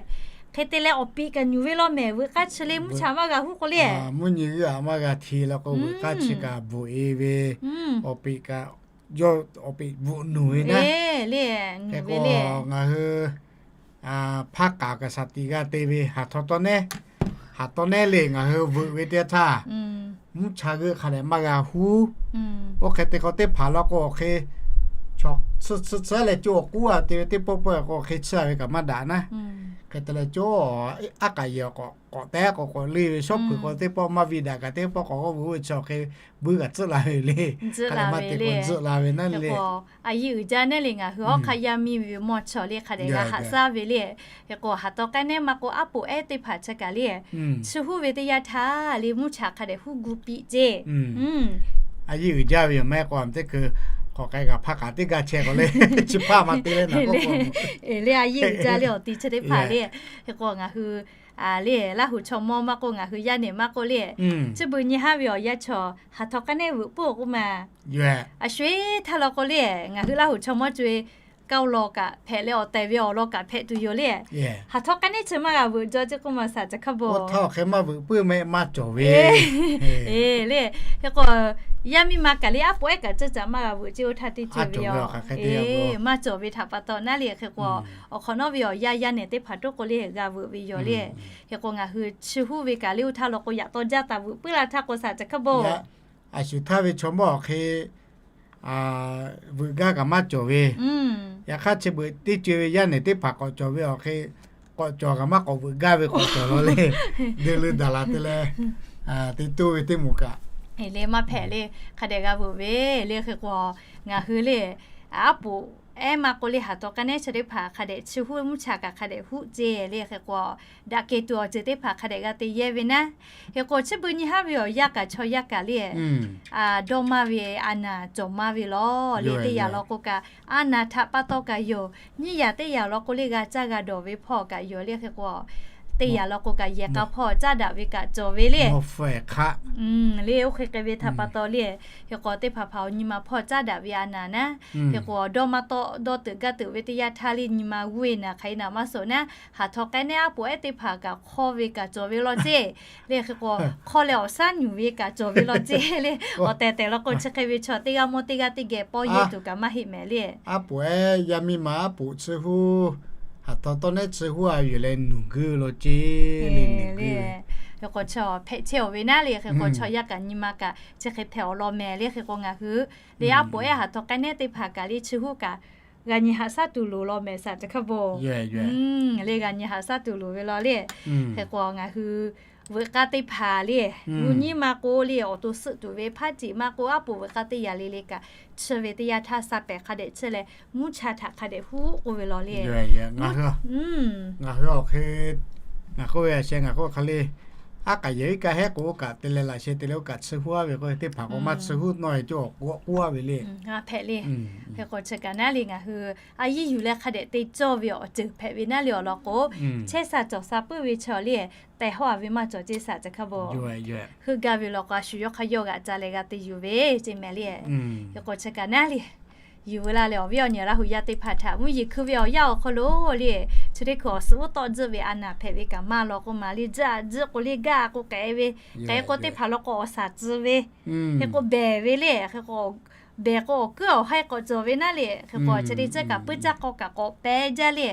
Hk'e te leh awˬ peꞈ kaꞈ nyuˬ ve law mehˍ, veuꞈ k'aˇ chi le mvuhˇ cha maˇ g'a huˉ k'o le, mvuhˇ nyi g'uˇ aꞈ maˇ g'a hti law k'o, veuꞈ k'aˇ chi kaꞈ bvuhꞈ e ve, awˬ peꞈ kaꞈ yawˇ awˬ peꞈ bvuhꞈ nuˬ ve naˉ. Hk'e k'o ngaˬ hui hpaˇ k'aˍ kaꞈ saˍ tiꞈ g'a te ve, haˍ htaw tawˇ nehˉ, haˍ tawˇ nehˉ le ngaˬ hui veuꞈ ve teˇ yanˇ htaˇ, mvuhˇ cha g'euˆ hk'a dehꞈ maˇ g'a huˉ. Oˇ hk'e te k'o teˇ hpaˍ law k'o awˬ hk'e chaw tsuhˇ tsuhˇ tsuhˇ leh co awˬ k'uˉ a te ve teˇ pawˆ pawˆ k'o hk'e tsuhˇ a ve kaꞈ maˇ daꞈ naˉ. Hk'e te leh co aˉ k'aꞈ yehˬ k'awꞈ tehˉ k'awꞈ k'awꞈ leuˇ ve shawˉ hpeuꞈ k'o teˇ pawˆ maˇ viˇ daꞈ kaꞈ teˇ pawˆ k'awꞈ k'oˆ ve chaw hk'e buiˇ kaꞈ tcuhˆ la ve le. Hk'e te maˇ te k'o tcuhˆ la ve naˉ le. A yehˬ uiˍ jaˇ naˉ le ngaˬ hui awˉ hk'aˇ yaˇ miˇ ve mawˇ chaw le hk'a dehꞈ g'a haꞈ shaˉ ve le. Hk'e k'o haˍ taw k'aˉ nehˉ maˇ k'o aˉ poꞈ ehˉ teˇ hpaˍ chi kaꞈ le, chi huˉ ve teˇ yanˇ htaˇ le mvuhˇ cha hk'a dehꞈ huˉ gu piˇ ceˇ. A yehˬ uiˍ jaˇ ve yoˬ maˇ heˆ k'o a teˇ hkui k'awꞈ k'ai g'a hpaˇ k'aꞈ teˇ g'aˇ chehˇ k'o le, chi hpaˇ maˇ te le naˬ k'o le. A yehˬ uiˍ jaˇ le awˬ ti chi teˇ hpaˍ le. Hk'e k'o ngaˬ hui le Laˇ huˍ chaw mawˇ maˇ k'oˆ ngaˬ hui yaˇ nehˬ maˇ k'oˆ le, chi beuꞈ nyi haˉ ve awˬ yanˇ chaw haˍ taw k'aˉ nehˉ veuꞈ puiˉ k'oˆ ma. A sho eˉ htaˇ law k'o le ngaˬ hui Laˇ huˍ chaw mawˇ co e kaoˇ law kaꞈ hpehꞈ leh awˬ tehˬ ve awˬ lawn kaꞈ hpehꞈ tuˬ yoˬ le. Haˍ taw k'aˉ nehˉ chi maˇ g'a veuꞈ jaw ceˇ k'oˆ ma shaˍ chi hk'a beuꞈ. Hk'e maˇ veuꞈ puiˉ mehˆ maˇ cawˬ ve le. Hk'e k'o yaˇ miˇ ma kaꞈ le aˉ poꞈ ehˉ kaꞈ ceuˇ caꞈ maˇ g'a veuꞈ ceˇ oˇ htaˇ teˇ ceuˬ ve yoˬ. Maˇ cawˬ ve htaꞈ pa taw naˉ le. Hk'e k'o awˬ hk'awꞈ nawˉ ve awˬ yaˇ yaˇ nehˬ teˇ hpaˍ toˉ k'o le g'a veuꞈ ve yoˬ le. Hk'e k'o ngaˬ hui chi huˉ ve kaꞈ le oˇ htaˇ law k'o yaꞈ taw jaˇ taˍ veuꞈ puiˉ la htaˇ k'o shaˍ chi hk'a beuꞈ. A shu htaˇ ve chaw mawˇ awˬ hk'e veuꞈ gaˇ kaꞈ maˇ cawˬ ve. Yaꞈ hk'aˇ chi beuꞈ teˇ co e ve yaˇ nehˬ teˇ hpaˍ k'awꞈ cawˬ ve awˬ hk'e k'awꞈ cawˬ kaꞈ maˇ k'awꞈ veuꞈ gaˇ ve k'awꞈ cawˬ law le. De le daꞈ la te leh te toˇ ve teˇ moˍ kaꞈ le maˇ hpehꞈ le. Hk'a dehꞈ g'a veuꞈ ve le. Hk'e k'o ngaˬ hui le aˉ poꞈ ehˉ maˇ k'oˆ le haˍ taw k'aˉ nehˉ chi teˇ hpaˍ hk'a dehꞈ chi huˉ mvuhˇ cha kaꞈ hk'a dehꞈ huˉ ceˇ le. Hk'e k'o daꞈ kehˬ tuˬ awˬ ceuˬ teˇ hpaˍ hk'a dehꞈ g'a te yehˇ ve naˉ. Hk'e k'o chi beuꞈ nyi haˉ ve awˬ yaˇ kaꞈ chaw yaˇ kaꞈ le dawˇ maˇ ve a naˍ cawˬ maˇ ve law le. Teˇ yanˇ law k'o kaꞈ a naˍ htaꞈ pa taw kaꞈ yoˬ. Nyiˇ yanˇ teˇ yanˇ law k'o le g'a caˇ g'a dawˬ ve hpawˇ kaꞈ yoˬ le. Hk'e k'o teˇ yanˇ law k'o kaꞈ yehˬ k'a hpawˇ caˇ daꞈ ve kaꞈ cawˬ ve le. Le oˇ hk'e k'ai ve htaꞈ pa taw le. Hk'e k'o teˇ hpaˍ hpaˍ awˬ nyi ma hpawˇ caˇ daꞈ ve a naˍ naˉ. Hk'e k'o dawˇ maˇ tawˆ dawˇ teuꞈ gaˇ teuꞈ ve teˇ yanˇ htaˇ le nyi ma g'uˇ e naˍ hk'aˬ e naˍ maˇ suhˍ naˉ, haˍ taw k'aˉ nehˉ aˉ poꞈ ehˉ teˇ hpaˍ kaꞈ hk'awˇ ve kaꞈ cawˬ ve law ceˇ. Le hk'e k'o hk'awˇ leh awˬ shaˉ nyuˬ ve kaꞈ cawˬ ve law ceˇ le. Awˬ tehˬ tehˬ law k'o chi hk'e ve chaw teˇ g'aˇ mawˇ teˇ g'aˇ teˇ geh pawˇ yehˇ tuˬ kaꞈ maˇ heˆ mehˍ le. Aˉ poꞈ ehˉ yaˇ miˇ ma aˉ poꞈ chi huˉ, haˍ taw tawˇ nehˉ chi huˉ a yoˬ leh nuˬ guiˇ ve law ceˇ le. Hk'e k'o chaw hpehꞈ chehˇ awˬ ve naˉ le. Hk'e k'o chaw yaˇ kaꞈ nyi ma kaꞈ chi hk'e hpehꞈ awˬ lawn mehˍ le. Hk'e k'o ngaˬ hui le aˉ poꞈ ehˉ haˍ taw k'aˉ nehˉ teˇ hpaˍ kaꞈ le chi huˉ kaꞈ g'a nyi haꞈ shaˉ tuˬ loˍ law mehˍ shaˍ chi hk'a beuꞈ. Le g'a nyi haꞈ shaˉ tuˬ loˍ ve law le. Hk'e k'o ngaˬ hui veuꞈ k'aˇ teˇ hpaˍ le, nyi maˇ k'o le awˬ to suhˆ tuˬ ve hpaˇ tiꞈ maˇ k'o aˉ poꞈ veuꞈ k'aˇ teˇ yanˇ le le kaꞈ chi ve teˇ yanˇ htaˇ sa pehˍ hk'a dehꞈ chi leh mvuhˇ cha htaꞈ hk'a dehꞈ huˉ k'oˆ ve law le. Ngaˬ hui awˬ hk'e ngaˬ k'oˆ ve a sheh ngaˬ k'oˆ hk'a le, aˉ k'aꞈ yehˬ iˉ kaˆ hehˉ k'o oˇ kaꞈ te leh laꞈ sheh te leh oˇ kaꞈ chi huˉ a ve k'o teˇ hpaˍ k'o maˇ chi huˉ nawˇ e cawˇ k'oˆ a ve le. Hpehꞈ le. Hk'e k'o chi kaꞈ naˉ le ngaˬ hui a yiˇ yuˬ leh hk'a dehꞈ te cawˇ ve awˬ ceuˬ hpehꞈ ve naˉ le awˬ lawn k'o, chehˇ sha cawˬ sha puiˉ ve chaw le tehˬ hawˇ a ve maˇ cawˬ ceˇ shaˍ chi hk'a beuꞈ. Heuˆ gaˇ ve law k'o a shu yawˇ hk'aˇ yawˇ g'aꞈ ca leh g'a te yuˬ ve ceˇ mehˍ le. Hk'e k'o chi kaꞈ naˉ le yuˬ ve la leh awˬ viˉ awˬ nyi Laˇ huˍ yaˇ teˇ hpaˍ htaꞈ mvuhˇ yeˬ hkui ve awˬ yanˇ awˬ hk'aw lo le, chi teˇ hkui awˬ suhˍ uˉ tawˆ tzuhˆ ve a naˍ hpehꞈ ve kaꞈ maˇ law k'o maˍ le, tzuhˆ a tzuhˆ k'o le gaˇ a k'o k'ehꞈ ve, k'ehꞈ k'o teˇ hpaˍ law k'o awˬ shaˍ tcuh ve, hk'e k'o behˬ ve le. Hk'e k'o behˬ k'o awˬ kuiˉ awˬ haiˇ k'awꞈ cawˬ ve naˉ le. Hk'e k'o chi teˇ ceuˬ kaꞈ puiˉ caˇ k'aw kaꞈ k'awꞈ pehˉ jaˇ le.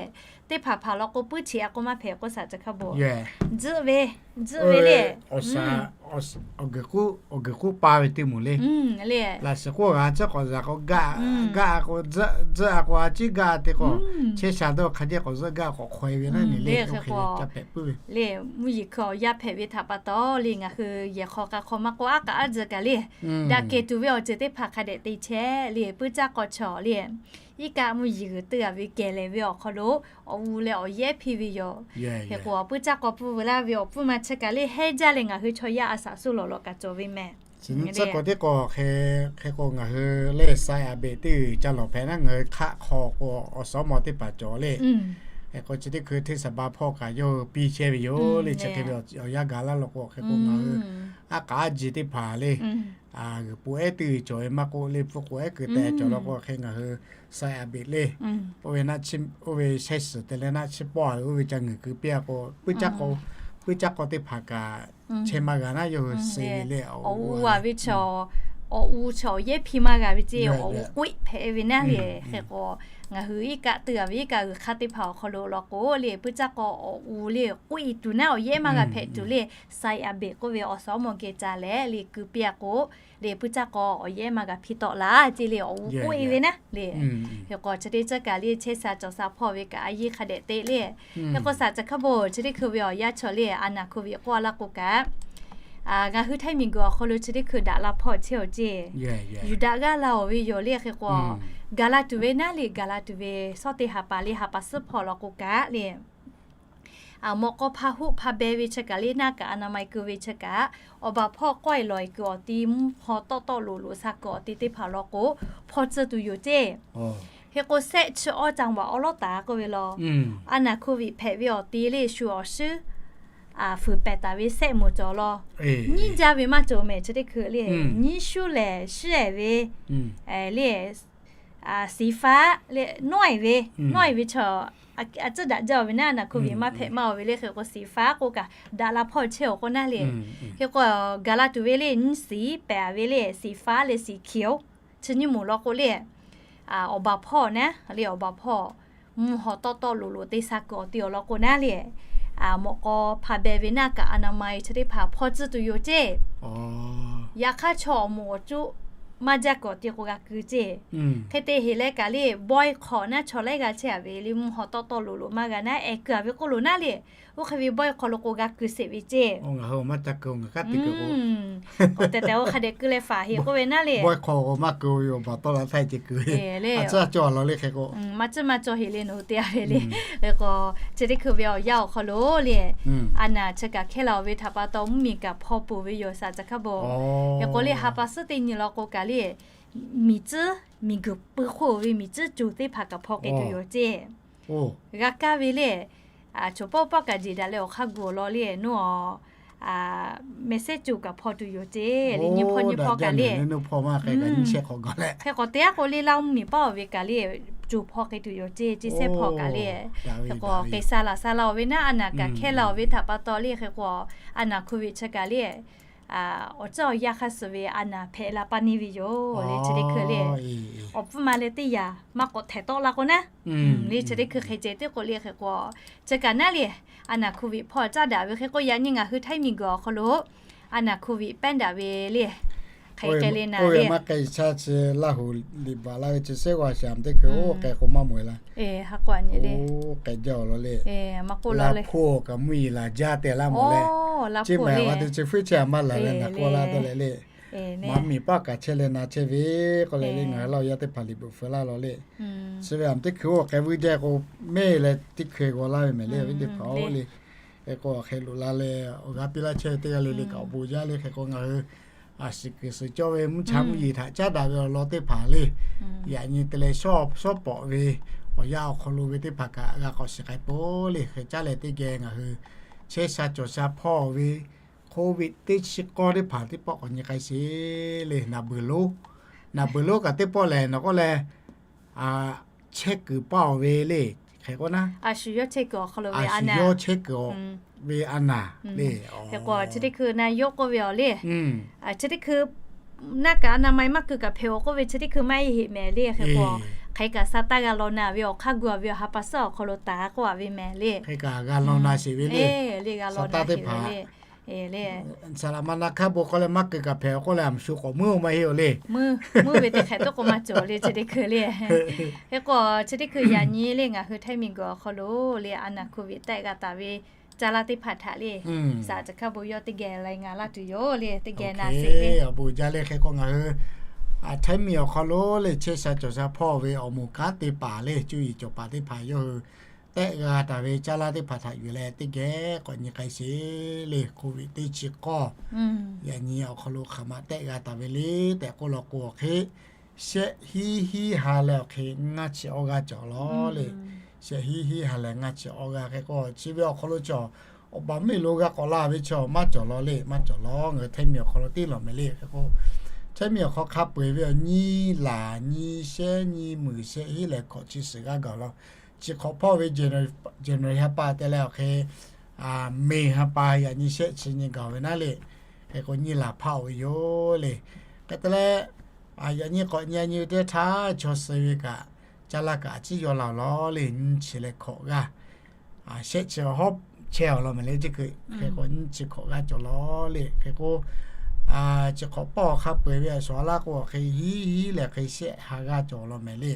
Teˇ hpaˍ hpaˍ law k'o puiˉ cheꞈ a k'o maˇ hpehꞈ k'oˆ shaˍ chi hk'a beuꞈ. Tzuhˆ ve, tzuhˆ ve le. Awˬ guiˬ k'uˉ pa ve teˇ moˍ le. Laꞈ shiˍ k'oˆ g'a tcuhˉ k'awꞈ zaꞈ k'o gaˇ, gaˇ a k'o tzuhˆ a k'o a ciˉ gaˇ te k'o, chehˇ sha dawˇ hk'a jehˇ k'awꞈ zuhˆ gaˇ k'awꞈ hk'aw e ve naˉ ne le. Hk'e k'o ca hpehꞈ puiˉ ve le mvuhˇ yeˬ hkui awˬ yanˇ hpehꞈ ve htaꞈ pa taw le ngaˬ hui yehˬ hk'aw k'a hk'aw maˇ k'oˆ aˉ k'aꞈ aˉ tzuhˬ kaꞈ le, daꞈ kehˬ tuˬ ve awˬ ceuˬ teˇ hpaˍ hk'a dehꞈ te chehˇ le. Puiˉ caˇ k'aw chaw le iˉ kaˆ mvuhˇ yeˬ g'uiˬ teuˇ a ve kehˬ lehˬ ve awˬ hk'aw lo awˬ u leh awˬ yehˉ hpiˇ ve yoˬ. Hk'e k'o awˬ puiˉ caˇ k'aw pfuhˇ ve laˇ ve awˬ pfuhˇ ma chi kaꞈ le hehˉ jaˇ leh ngaˬ hui chaw yaˇ a shaˍ suhˉ lawˬ lawꞈ kaꞈ cawˬ ve mehˍ. Chi nyi tcuhˉ k'o teˇ k'o hk'e, hk'e k'o ngaˬ hui le sai a beꞈ teˇ g'uiˬ ca lawˬ hpehꞈ naˉ ngaˬ hui hk'aˆ hk'aw k'o awˬ suhˉ mawˇ teˇ hpaˍ cawˬ le. Hk'e k'o chi teˇ hkui hteˇ saˍ ba hpawˇ kaꞈ yawˇ hui piˇ chehˇ ve yoˬ le. Chi hk'e ve awˬ yanˇ gaˬ laˇ law k'o hk'e k'o ngaˬ hui aˉ k'aꞈ aˉ ji teˇ hpaˍ le g'uiˬ po ehˉ teˇ g'uiˬ cawˬ ve maˇ k'oˆ le, hpu k'o ehˉ keu teh cawˬ law k'o hk'e ngaˬ hui sai a beꞈ le oˇ ve shehˇ suhˍ te leh naˆ chiˇ pawˆ a ve oˇ ve ca ngeuˍ keu piˇ a k'o, puiˉ caˇ k'aw teˇ hpaˍ kaꞈ chehˇ maˇ g'a naˉ yawˇ hui suh ve le. Awˬ u a ve chaw awˬ u chi awˬ yehˉ hpiˇ maˇ g'a ve ceˇ, awˬ u k'oˆ-e hpehꞈ ve naˉ le. Hk'e k'o, ngaˬ hui iˉ kaˆ teuˇ a ve iˉ kaˆ g'uiˬ hk'aˇ teˇ hpaˍ awˬ hk'aw lo law k'o le, puiˉ caˇ k'aw awˬ u le k'oˆ-e tuˬ naˉ awˬ yehˉ maˇ g'a hpehꞈ tuˬ le, saiˍ a beˍ k'oˆ ve awˬ suhˍ awˉ mawˬ geh ca leh le, ku piˇ a k'o le, puiˉ caˇ k'aw awˬ yehˉ maˇ g'a hpiˇ tawˆ la ceˇ le, awˬ u k'oˆ-e ve naˉ le. Hk'e k'o chi teˇ caˇ kaꞈ le, chehˇ sha cawˬ sha hpawˇ ve kaꞈ a yiˇ hk'a dehꞈ te le. Hk'e k'o, saˍ caˬ hk'aˇ bon chi teˇ hkui ve awˬ yanˇ chaw le, a naˍ hk'oˆ ve k'oˆ a laˇ k'o kaꞈ, ngaˬ hui Htaiˇ miˬguiˬ awˬ hk'aw lo chi teˇ hkui daꞈ la hpawˇ chehˇ-oˬ ceˇ. Yuˬ daꞈ g'aˇ la-oˬ ve yoˬ le. Hk'e k'o, gaˬ la tuˬ ve naˉ le, gaˬ la tuˬ ve shawˉ teˇ ha pa le, ha pa suhˉ hpawˇ law k'o kaꞈ le, mawꞈ k'aw hpa hoˆ hpa beh ve chi kaꞈ le, naˆ kaꞈ a na ma-e keu ve chi kaꞈ, awˬ baˬ hpawˇ k'awehˇ lawˬ-e kuiˬ awˬ ti, mvuhˇ haw tawˆ tawˆ loꞈ loꞈ sha kuiˬ awˬ ti teˇ hpaˍ law k'o, hpawˇ tcuhˇ tuˬ yoˬ ceˇ. Hk'e k'o, shehˆ chi awˇ caˇ vaꞈ awˉ lawˉ taˍ k'oˆ ve law, a naˍ hk'oˆ viꞈ hpehꞈ ve awˬ ti le, shu awˬ shuˉ fuiˍ pehˍ taˍ ve shehˆ moˍ cawˬ law, nyiˇ jaˇ ve maˇ cawˬ mehˍ chi teˇ hkui le. Nyiˇ shuˉ lehˬ, shuˉ-ehˍ ve le, siˍ faˉ le, nawˇ-ehˍ ve, nawˇ-ehˍ ve chaw, a tcuhˉ daꞈ jaˇ-oˬ ve naˉ, a naˍ hk'oˆ viꞈ maˇ hpehꞈ maˇ-oˬ ve le. Hk'e k'o, siˍ faˉ k'o kaꞈ daꞈ la hpawˇ chehˇ-oˬ k'o naˉ le. Hk'e k'o, gaˬ la tuˬ ve le, nyiˇ siˍ pehˍ ve le, siˍ faˉ le siˍ hkiˍ-oˬ, chi nyiˇ moˍ law k'o le, awˬ baˬ hpawˇ naˉ le, awˬ baˬ hpawˇ mvuhˇ haw tawˆ tawˆ loꞈ loꞈ te sha kuiˬ awˬ ti awˬ lawn k'o naˉ le, mawꞈ k'aw hpa beh ve naˆ kaꞈ a na ma-e chi teˇ hpaˍ hpawˇ tcuhˇ tuˬ yoˬ ceˇ. Yaꞈ hk'aˇ, chaw awˬ moˍ awˬ coˆ maˇ jaˇ kuiˬ awˬ ti k'o g'a keu ceˇ. Hk'e te heˍ leh kaꞈ le, bawehˇ hk'awꞈ naˉ chaw laiˉ g'aˇ chehˇ-a ve le, mvuhˇ haw tawˆ tawˆ loꞈ loꞈ maˇ g'a naˉ, ehˍ keu-a ve k'oˆ loˬ naˉ le. Oˇ hk'e ve bawehˇ hk'aw lo k'o g'a keu sheˍ ve ceˇ. Ngaˬ hui maˇ ca keu, ngaˬ kaˉ te keu k'o, k'o tehꞈ tehꞈ oˇ hk'a dehꞈ keu leh faˍ heˍ k'oˆ ve naˉ le. Bawehˇ hk'aw k'o maˇ keu ve, awˬ baˬ tawˆ la htaˇ ce keu ve. A tcuhˉ cawˬ law le hk'e k'o, maˇ tcuhˉ maˇ cawˬ heˍ le nawˬ hui te-a ve le. Hk'e k'o, chi teˇ hkui ve awˬ yanˇ awˬ hk'aw lo le, a naˍ chi kaꞈ hkehˇ la-oˬ ve htaꞈ pa taw mvuhˇmiˬ kaꞈ hpawˇ peuˬ ve yoˬ, saˍ caˬ hk'aˇ bon. Hk'e k'o le, ha pa suhˉ teˇ nyi law k'o kaꞈ le, miˬ tcuhˉ, miˬguiˬ pui hk'oˆ ve miˬ tcuhˉ coˬ teˇ hpaˍ kaꞈ hpawˇ k'ai tuˬ yoˬ ceˇ. G'a kaˇ ve le, choˬ pawˆ pawˆ kaꞈ jeˬ daꞈ leh awˬ hk'aˇ gu awˬ lawn le, nawˬ message coˬ kaꞈ hpawˇ tuˬ yoˬ ceˇ le, nyiˇ hpawˇ nyiˇ hpawˇ kaꞈ le. Hk'e k'o, teˇ g'aˇ k'o le, Laˇ mvuhˇmiˬ paˉ-oˬ ve kaꞈ le, coˬ hpawˇ k'ai tuˬ yoˬ ceˇ, ceˇ sehˉ hpawˇ kaꞈ le. Hk'e k'o, k'e sha laˬ sha la-oˬ ve naˉ, a naˍ kaꞈ hkehˇ la-oˬ ve htaꞈ pa taw le hk'e k'o, a naˍ hk'oˆ viꞈ chi kaꞈ le, awˬ ceuˬ awˬ yanˇ hk'a shuˍ ve a naˍ hpehꞈ la paˇ neˇ ve yoˬ le, chi teˇ hkui le. Awˬ pfuhˇ ma leh teˇ yanˇ maˇ k'awꞈ htehꞈ tawˆ la k'o naˉ, le chi teˇ hkui hk'e ceh teˇ k'o le hk'e k'o, chi kaꞈ naˉ le, a naˍ hk'oˆ viꞈ hpawˇ caˉ daꞈ ve hk'e k'o, yaꞈ nyi ngaˬ hui Htaiˇ miˬguiˬ awˬ hk'aw lo a naˍ hk'oˆ viꞈ pehˉ daꞈ ve le, hk'e k'ai le na le. Maˇ k'ai sha chi Laˇ huˍ liꞈ baˬ laˇ ve chi sehˉ g'a shaˍ teˇ hkui oˇ k'ai k'o maˇ mawˬ e laˇ. Oˇ k'ai jaˇ-oˬ law le. Laˇ hpu kaꞈ mvuhˇ yeˬ laˬ jaˇ tehꞈ laˇ mawˬ leh, chi maˬ va te chi fuiˉ chi a maˇ laˬ leh ngaˬ k'oˆ laˇ dawˇ leh le. Maˍ miˬ paˆ kaꞈ chehˇ leh na chehˇ ve k'oˆ leh le, ngaˬ hui Laˇ huˍ yaˇ teˇ hpaˍ liꞈ bvuhꞈ feu laˇ law le. Chi ve a teˇ hkui oˇ k'ai vuiˇ jaˇ k'o, mehˇ leh teˇ hkui g'aw laˇ ve mehˍ le, awˬ viˉ teˇ hpaˍ-oˬ le. Hk'e k'o, hk'e loꞈ la leh awˬ g'aˇ piˇ laˇ chehˇ ve teˇ g'aˇ le le kaꞈ awˬ bon jaˇ le. Hk'e k'o, ngaˬ hui a shiˍ kuiˬ suhˍ cawˇ ve mvuhˇ cha mvuhˇ yeˬ htaꞈ caˉ daꞈ ve awˬ lawn teˇ hpaˍ le, yaꞈ nyi te leh shawˉ pawˍ ve awˬ yanˇ awˬ hk'aw lo ve teˇ hpaˍ kaꞈ g'a k'awꞈ shiˍ k'ai peuˬ le. Hk'e caˉ leh teˇ geh ngaˬ hui chehˇ sha cawˬ sha hpawˇ ve Covid teˇ chi k'awˇ teˇ hpaˍ teˇ pawˆ k'awꞈ nyi k'ai sheˍ le. Naˍ beuˬ lonˉ, naˍ beuˬ lonˉ kaꞈ teˇ pawˆ lehˬ nawˬ k'oˆ leh, chehˇ kuiˬ paˇ-oˬ ve le. Hk'e k'o naˉ, a shu yawˇ chehˇ kuiˬ awˬ hk'aw lo ve a naˍ, a shu yawˇ chehˇ kuiˬ ve a naˍ le. Hk'e k'o, chi teˇ hkui na yawˇ k'oˆ ve awˬ le, chi teˇ hkui naˆ kaꞈ a na ma-e maˇ keu kaꞈ hpehꞈ-oˬ k'oˆ ve chi teˇ hkui maˇ heˆ mehˍ le. Hk'e k'o, hk'e kaꞈ sa taˇ g'a law na ve, awˬ hk'aˇ gu-a ve awˬ ha pa suhˉ awˬ hk'aw lo taˍ k'oˆ-a ve mehˍ le. Hk'e kaꞈ g'a law na sheˍ ve le, le g'a law na sheˍ ve le. Saˍ laꞈ ma na hk'aˇ bon k'oˆ leh maˇ keu kaꞈ hpehꞈ-oˬ k'oˆ leh, a maˍ shu k'awꞈ meuˉ-oˬ maˇ heˆ-oˬ le. Meuˇ ve teˇ hk'ehꞈ toˆ k'o maˇ cawˬ le chi teˇ hkui le. Hk'e k'o, chi teˇ hkui yaꞈ nyi le ngaˬ hui Htaiˇ miˬguiˬ awˬ hk'aw lo le a naˍ hk'oˆ viꞈ tehˆ g'a taˍ ve caˇ laˇ teˇ hpaˍ htaꞈ le, saˍ caˬ hk'aˇ bon yawˇ teˇ geh leh ngaˬ laˇ tuˬ yoˬ le, teˇ geh na sheˍ le. Awˬ bon jaˇ le. Hk'e k'o, ngaˬ hui Htaiˇ miˬ awˬ hk'aw lo le chehˇ sha cawˬ sha hpawˇ ve awˬ moˍ kanˉ te paˍ le, cuˇ yiˍ cawˬ paˍ teˇ hpaˍ yawˇ hui tehˆ g'a taˍ ve caˇ laˇ teˇ hpaˍ htaꞈ yuˬ leh teˇ geh k'awꞈ nyi k'ai sheˍ le. Covid teˇ chi k'awˇ yaꞈ nyi awˬ hk'aw lo hk'aˬ ma tehˆ g'a taˍ ve le tehꞈ k'oˆ law k'o, awˬ hk'e shehˆ hiˉ hiˉ ha leh awˬ hk'e ngaˇ chi awˇ g'aˇ cawˬ law le. Shehˆ hiˉ hiˉ ha leh ngaˇ chi awˇ g'aˇ. Hk'e k'o, chi ve awˬ hk'aw lo cawˬ awˬ baˬ meuˇ lo g'a k'awꞈ la ve chaw maˇ cawˬ law le, maˇ cawˬ law. Ngaˬ hui Htaiˇ miˬ awˬ hk'aw lo tiˉ lawˬ mehˍ le. Hk'e k'o, Htaiˇ miˬ awˬ hk'aw hk'a peu-eˬ ve awˬ nyi laˬ nyi shehˆ nyi muiˬ shehˆ hiˉ leh hkawꞈ chi suhˍ g'aˇ gaˬ law. Chi hk'awꞈ hpawˇ ve January ha pa te leh awˬ hk'e May ha pa yaꞈ nyi shehˆ chi nyi gaˬ ve naˉ le. Hk'e k'o, nyi laˬ hpaˇ-oˬ ve yoˬ le. Hk'e te leh, yaꞈ nyi k'awꞈ nyi nyi ve teˇ htaˇ chaw suh ve kaꞈ, caˇ laˇ kaꞈ a ciˉ yaw la-oˬ lawˬ le, nyiˇ chi leh hkawꞈ g'aˇ shehˆ chi hawˉ chehˇ awˬ lawn mehˍ le. Chi hk'e k'o nyiˇ chi hkawꞈ g'aˇ cawˬ lawˬ le. Hk'e k'o, chi hk'awꞈ pawˆ hk'a peu-eˬ ve a shuˍ a laˇ k'o, hk'e hiˉ hiˉ leh hk'e shehˆ ha g'aˇ cawˬ lawn mehˍ le.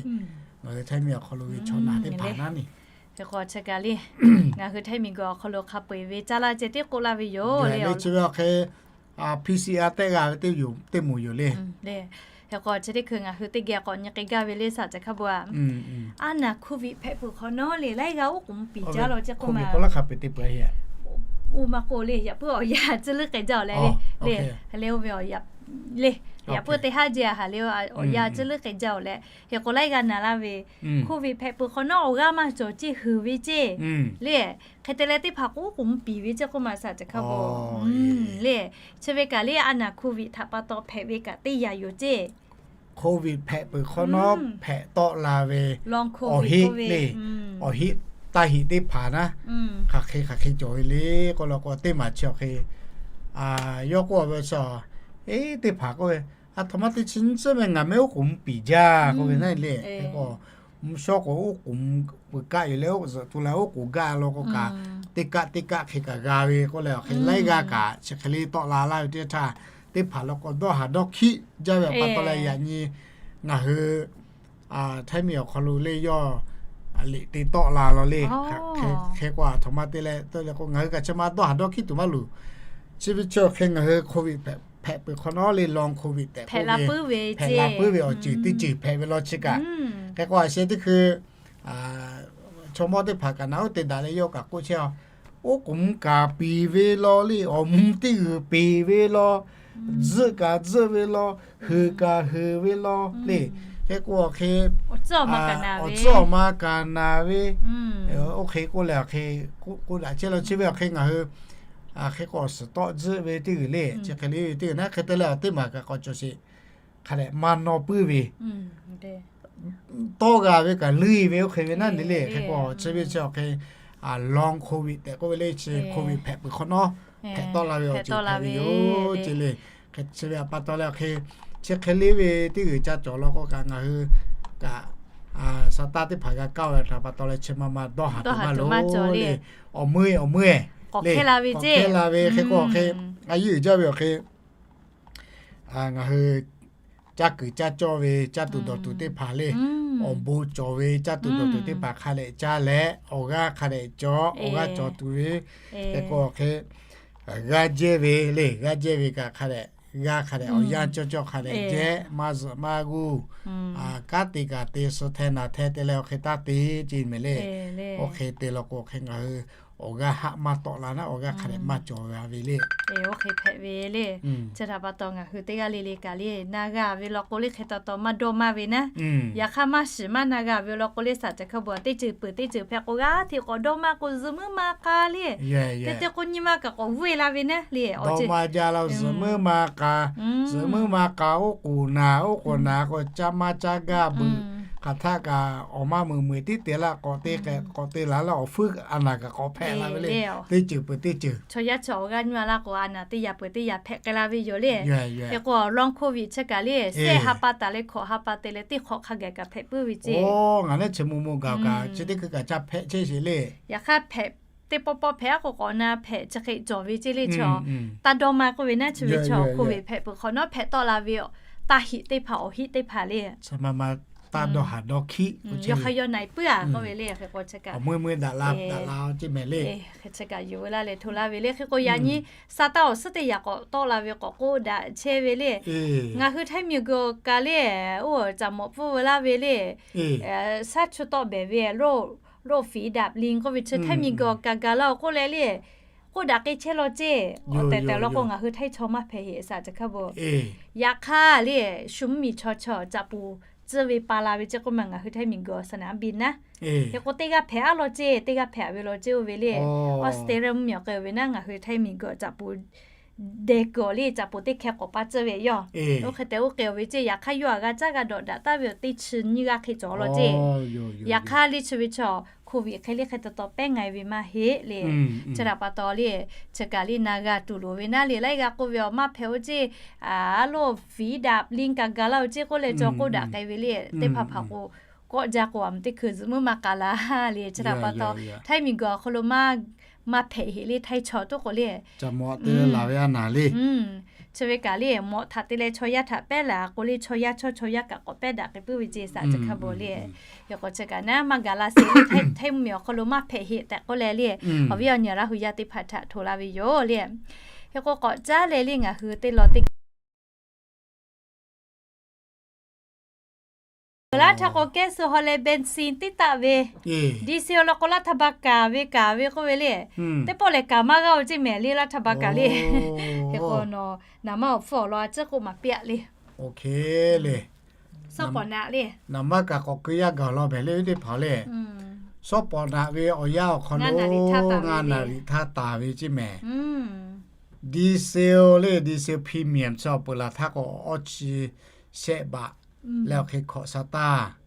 Ngaˬ hui Htaiˇ miˬ awˬ hk'aw lo ve chaw naˬ teˇ hpaˍ naˉ ni, hk'e k'o chi kaꞈ le, ngaˬ hui Htaiˇ miˬ guiˬ awˬ hk'aw lo hk'a peu-eˬ ve caˇ laˇ ceh tiˉ k'oˆ laˇ ve yoˬ le. Chi ve awˬ hk'e, P C R test g'a ve teˇ moˍ yoˬ le. Hk'e k'o chi teˇ hkui ngaˬ hui teˇ geh k'awꞈ nyi k'ai gaˇ ve le, saˍ ceh hk'a bo-a. A naˬ COVID hpehꞈ peuˬ hk'awꞈ nawˉ le, laiˉ g'aˇ oˉ k'oˍ piˍ jaˇ law ceh k'oˆ ma, oˇ maˇ k'oˆ le, yaꞈ puiˉ awˬ yanˇ tcuh leuˉ k'ai jaˇ-oˬ leh le, le, le oˇ ve le, yaꞈ puiˉ teˇ haˉ jeh a haˍ le, awˬ yanˇ tcuh leuˉ k'ai jaˇ-oˬ leh, hk'e k'o laiˉ g'aˇ naˬ laˇ ve COVID hpehꞈ peuˬ hk'awꞈ nawˉ awˬ g'aˇ maˇ cawˬ ceˇ, huiˍ ve ceˇ le. Hk'e te leh teˇ hpaˍ k'o oˉ k'oˍ piˍ ve ceh k'oˆ ma, saˍ ceh hk'a bo. Le, chi ve kaꞈ le, a naˬ COVID htaꞈ pa taw hpehꞈ ve kaꞈ teˇ yanˇ yoˬ ceˇ. COVID hpehꞈ peuˬ hk'awꞈ nawˉ hpehꞈ tawˆ la ve awˬ heˆ le, awˬ heˆ taˇ heˆ teˇ hpaˍ naˉ, hk'aˬ hk'e hk'aˬ hk'e cawˬ ve le k'oˆ la k'o, teˇ maˬ chi awˬ hk'e yawˇ k'oˆ ve chi, eˉ, teˇ hpaˍ k'oˆ ve, a htoꞈ ma te chi nyiˇ tcuhˉ meh ngaˬ meh oˉ k'oˍ piˍ jaˇ k'oˆ ve naˉ le. Hk'e k'o, mvuhˇ shawˉ k'o oˉ k'oˍ peuˬ kaˆ yoˬ leh, oˉ zuhꞈ tu leh oˉ k'oˍ gaˇ law k'o kaꞈ, teˇ kaˆ teˇ kaˆ hk'e kaꞈ g'a ve k'oˆ leh, awˬ hk'e laiˉ g'aˇ kaꞈ chi hk'e le tawˆ la laˇ ve teˇ htaˇ, teˇ hpaˍ law k'o dawˇ haˍ dawˇ hkiˆ jaˇ ve awˬ pa taw leh, yaꞈ nyi ngaˬ hui Htaiˇ miˬ awˬ hk'aw lo le yawˇ liꞈ te tawˆ la law le. Hk'e k'o, a htoꞈ ma te leh te leh k'o, ngaˬ hui kaꞈ chi ma dawˇ haˍ dawˇ hkiˆ tuˬ maˇ loˬ. Chi ve chi awˬ hk'e ngaˬ hui COVID hpehꞈ peuˬ hk'awꞈ nawˉ le, long COVID tehꞈ k'oˆ ve, hpehꞈ la puiˉ ve awˬ ceuˬ teˇ ceuˬ hpehꞈ ve law chi kaꞈ. Hk'e k'o, a sheh teˇ hkui chaw mawˇ teˇ hpaˍ kaꞈ naˬ oˉ te daꞈ leh yawˇ kaꞈ k'oˆ chehˇ a, oˉ k'oˍ mvuh kaꞈ piˍ ve law le, awˬ mvuh teˇ g'uiˬ piˍ ve law, tzuhˆ kaꞈ tzuhˆ ve law, huiˍ kaꞈ huiˍ ve law le. Hk'e k'o awˬ hk'e, awˬ tcuhˉ awˬ ma kaꞈ naˬ ve, oˇ hk'e k'oˆ leh awˬ hk'e k'oˆ daꞈ chehˇ law. Chi ve awˬ hk'e ngaˬ hui hk'e k'o awˬ suhˍ tawˆ tzuhˆ ve teˇ g'uiˬ le, chi hk'e le ve teˇ g'uiˬ naˉ, hk'e te leh teˇ maˬ kaꞈ k'awꞈ cawˬ sheˍ, hk'a dehꞈ maˇ naw puiˉ ve tawˇ g'a ve kaꞈ luˇ-e ve oˇ hk'e ve naˉ ne le. Hk'e k'o chi ve chi awˬ hk'e long COVID tehꞈ k'oˆ ve le, chi COVID hpehꞈ peuˬ hk'awꞈ nawˉ hpehꞈ tawˆ la ve awˬ ceuˬ hpehꞈ ve yoˬ ce le. Hk'e chi ve a pa taw leh awˬ hk'e chi hk'e le ve teˇ g'uiˬ ca cawˬ law k'o kaꞈ ngaˬ hui kaꞈ sa taˇ teˇ hpaˍ g'a kaˇ ve htaꞈ pa taw leh chi ma ma dawˇ haˍ tuˬ maˇ loˬ le. Awˬ meuˇ awˬ meuˇ le, k'awꞈ hkehˇ la ve hk'e k'o awˬ hk'e a yeˇ uiˍ jaˇ ve awˬ hk'e ngaˬ hui caˇ kuiˬ caˇ cawˇ ve caˇ tuˬ dawˬ tuˬ teˇ hpaˍ le, awˬ bon cawˬ ve caˇ tuˬ dawˬ tuˬ teˇ hpaˍ hk'a dehꞈ caˇ leh awˬ g'aˇ hk'a dehꞈ cawˬ, awˬ g'aˇ cawˬ tuˬ ve hk'e k'o awˬ hk'e g'aˇ jehˇ ve le, g'aˇ jehˇ ve kaꞈ hk'a dehꞈ g'aˇ hk'a dehꞈ awˬ yanˇ cawˇ cawˇ hk'a dehꞈ jehˇ, maˇ zuhꞈ maˇ g'uˇ, kanˉ te kaꞈ te, suh hteh naˬ hteh te leh awˬ hk'e taˇ te ce mehˍ le. Oˇ hk'e te law k'o awˬ hk'e ngaˬ hui awˬ g'aˇ haˆ maˇ tawˆ la naˉ, awˬ g'aˇ hk'a dehꞈ maˇ cawˬ g'a ve le. Oˇ hk'e hpehꞈ ve le. Chi htaꞈ pa taw ngaˬ hui teˇ g'aˇ le le kaꞈ le na g'a ve law k'o le hk'e taw taw maˇ dawˇ maˇ ve naˉ. Yaꞈ hk'aˇ maˇ shiˍ maˇ na g'a ve law k'o le saˍ ceh hk'a bvuhꞈ teˇ ceuˬ peuˬ teˇ ceuˬ hpehꞈ k'o g'aˇ hteꞈ k'awꞈ dawˇ maˇ k'o zuhꞈ muiˉ ma k'a le. Teˇ teˇ k'o nyi ma kaꞈ k'awꞈ vuiˇ la ve naˉ le. Dawˇ maˇ jaˇ la, zuhꞈ muiˉ ma k'a, zuhꞈ muiˉ ma k'a, oˉ k'oˍ naˬ oˉ k'oˍ naˬ k'o caˇ maˇ caˇ gaˇ beuꞈ. Hk'aˬ htaˆ kaꞈ awˬ maˇ meuꞈ meuꞈ tiˉ te laˇ, k'awꞈ te k'ai k'awꞈ te laˬ laˇ, awˬ fuiˉ a naˬ kaꞈ k'awꞈ hpehꞈ la ve le. Teˇ ceuˬ peuˬ teˇ ceuˬ chaw yaˇ chi awˬ g'aˇ nyi ma laˇ k'o a naˬ teˇ yaꞈ peuˬ teˇ yaꞈ hpehꞈ k'ai la ve yoˬ le. Hk'e k'o long COVID chi kaꞈ le, sehˆ ha pa taˍ leh hkawꞈ ha pa te leh teˇ hk'awꞈ hk'a gaˬ kaꞈ hpehꞈ puiˉ ve ce. Ngaˬ naˉ chi mvuh mvuh gaˬ kaꞈ chi teˇ hkui kaꞈ ca hpehꞈ chehˇ sheˍ le. Yaꞈ hk'aˇ hpehꞈ teˇ pawˆ pawˆ hpehꞈ a k'o k'awꞈ na hpehꞈ chi hk'e cawˬ ve ce le. Chi taˇ dawˇ ma k'oˆ ve naˉ, chi ve chi COVID hpehꞈ peuˬ hk'awꞈ nawˉ hpehꞈ tawˆ la ve taˇ heꞈ teˇ hpaˍ awˬ heˆ teˇ hpaˍ le. Chi ma ma taˇ dawˇ haˍ dawˇ hkiˆ, yawˇ hk'a yaw na-e puiˉ-a k'oˆ ve le. Hk'e k'o chi kaꞈ awˬ meuˇ meuˇ daꞈ la daꞈ la ce mehˍ le. Hk'e chi kaꞈ yuˬ ve laˇ leh hto laˇ ve le. Hk'e k'o yaꞈ nyi sa taˇ awˬ suhˉ teˇ yaꞈ k'awꞈ tawˆ la ve k'awꞈ k'oˆ daꞈ chehˇ ve le. Ngaˬ hui Htaiˇ miˬ guiˬ awˬ kaˬ le, oˇ caꞈ mawꞈ pfuhˇ ve laˇ ve le, shaˉ chu tawˆ behˍ ve loˇ, loˇ fiˍ daꞈ liˇ k'oˆ ve chi Htaiˇ miˬ guiˬ awˬ kaˬ gaˬ la awˬ k'oˆ leh le, k'oˆ daꞈ k'ai chehˇ law ce. Awˬ tehˬ tehˬ law k'o ngaˬ hui Htaiˇ chaw maˇ hpehꞈ heꞈ saˍ ceh hk'a bvuhꞈ. Yaꞈ hk'aˇ le, shu mvuhˇ miˬ chaw chaw caꞈ puˍ tcuhˇ ve pa la ve ce k'oˆ ma ngaˬ hui Htaiˇ miˬ guiˬ awˬ saˍ naˍ a biˇ naˉ. Hk'e k'o teˇ g'aˇ hpehꞈ a law ce, teˇ g'aˇ hpehꞈ ve law ce oˇ ve le. Australia mvuhˇ miˬ awˬ k'ai oˬ ve naˉ ngaˬ hui Htaiˇ miˬ guiˬ caꞈ puˍ deh kuiˬ awˬ le, caꞈ poˍ teˇ hkeh k'awꞈ pa tcuhˇ ve yoˬ. Oˇ hk'e te oˇ k'e awˬ ve ceˇ, yaꞈ hk'aˇ yawˇ htaꞈ g'a caˉ g'a dawꞈ daꞈ taˍ ve awˬ teˇ chi nyiˇ g'aˇ hk'e cawˬ law ceˇ. Yaꞈ hk'aˇ le chi ve chaw COVID hk'e le hk'e taw taw pehˉ nga ve maˇ heˆ le. Chi htaꞈ pa taw le, chi kaꞈ le na g'a tuˬ loˍ ve naˉ le, laiˉ g'a k'oˆ ve awˬ maˇ hpehꞈ oˇ ceˇ, a loˇ fiˉ daꞈ liˇ kaꞈ gaˬ laˇ oˇ ceˇ k'oˆ leh cawˬ k'oˆ daꞈ k'ai ve le. Teˇ hpaˍ hpaˍ k'o, kawˆ jaˇ k'o a meuꞈ teˇ hkui zuhꞈ meuˇ maˇ k'a laˇ le. Chi htaꞈ pa taw, htaiˇ miˬguiˬ awˬ hk'aw lo maˇ maˇ hpehꞈ heˆ le, htaiˇ chaw toˉ k'o le. Chi ve kaꞈ le mawꞈ htaꞈ te leh chaw yaˇ htaꞈ pehˉ laˬ k'o le, chaw yaˇ chawˇ chaw yaˇ kaꞈ k'awꞈ pehˉ daꞈ k'ai puiˉ ve ceˇ saꞈ chi hk'a bawˬ le. Hk'e k'o chi kaꞈ naˉ maˇ gaˬ la sheˍ le, htaiˇ miˬguiˬ awˬ hk'aw lo maˇ hpehꞈ heˆ tehꞈ k'oˆ leh le, awˬ viˉ awˬ nyi Laˇ hu yaˇ teˇ hpaˍ htaꞈ hto laˇ ve yoˬ le. Hk'e k'o k'awꞈ caˉ leh le ngaˬ hui teˇ law teˇ Laˇ htaˇ k'o kehˉ suh haw leh เบนซิน tiˉ taˆ ve, ดีเซล law k'o laˇ htaˇ ba kaˍ ve kaˍ ve k'oˆ ve le. Teˇ pawˆ lehˬ kaˍ maˇ g'aˇ oˇ ceˇ mehˍ le laˇ htaˇ ba kaˍ le. Hk'e k'o nawˬ naˍ manˇ awˬ hpfuhˇ awˬ lawn a ciˉ k'oˆ maˍ piˇ-aˆ le. Shawˉ pawˍ naꞈ le, naˍ manˇ kaꞈ k'awꞈ keu yaˇ gaˬ law mehˍ le teˇ hpaˍ le. Shawˉ pawˍ naꞈ ve awˬ yanˇ awˬ hk'aw lo ngaˇ naˍ riˍ htaˇ taˍ ve ceˇ mehˍ. ดีเซล le, ดีเซล premium chi awˬ peuˬ laˬ htaˇ k'o awˇ chi shehˆ baꞈ leh awˬ hk'e hkawꞈ sha taˇ.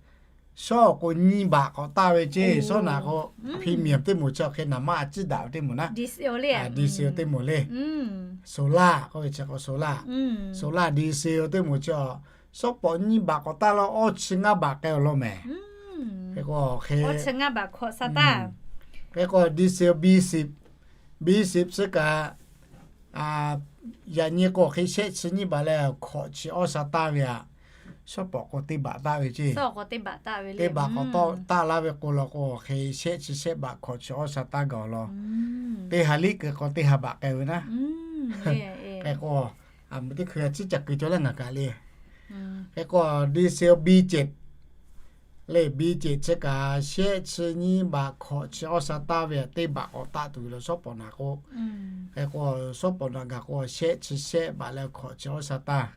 Shawˉ awˬ k'o nyiˇ baꞈ k'awꞈ taˆ ve ceˇ. Shawˉ naꞈ k'o premium teˇ moˍ chi awˬ hk'e naˍ manˇ a ciˉ daꞈ ve teˇ moˍ naˉ, ดีเซล teˇ moˍ le. Solar k'oˆ ve chi k'o solar, solar ดีเซล teˇ moˍ chi a, shawˉ pawˍ nyiˇ baꞈ k'awꞈ taˆ laˇ awˇ chi ngaˇ baꞈ k'ai awˬ lawn mehˍ. Hk'e k'o hk'e hk'e k'o ดีเซล Bสิบ, Bสิบ chi kaꞈ yaꞈ nyi k'o hk'e shehˆ chi nyiˇ baꞈ leh hkawꞈ chi awˇ sha taˇ ve aꞈ. Shawˉ pawˍ k'o teˇ baꞈ taˆ ve ceˇ. Teˇ baꞈ k'awꞈ taˆ laˇ ve k'o law k'o hk'e shehˆ chi shehˆ baꞈ hkawꞈ chi awˇ sha taˇ gaˬ awˬ lawn. Teˇ ha liˉ keu k'o teˇ ha baꞈ k'ai ve naˉ. Hk'e k'o a meuꞈ teˇ hkui a ciˉ ca keu cawˇ leh ngaˬ kaꞈ le. Hk'e k'o ดีเซล Bเจ็ด le, B เจ็ด chi kaꞈ shehˆ chi nyiˇ baꞈ hkawꞈ chi awˇ sha taˇ ve aꞈ teˇ baꞈ k'awꞈ taˆ tuˬ ve law shawˉ pawˍ naꞈ k'o. Hk'e k'o shawˉ pawˍ naꞈ gaˬ k'o shehˆ chi shehˆ baꞈ leh hkawꞈ chi awˇ sha taˇ.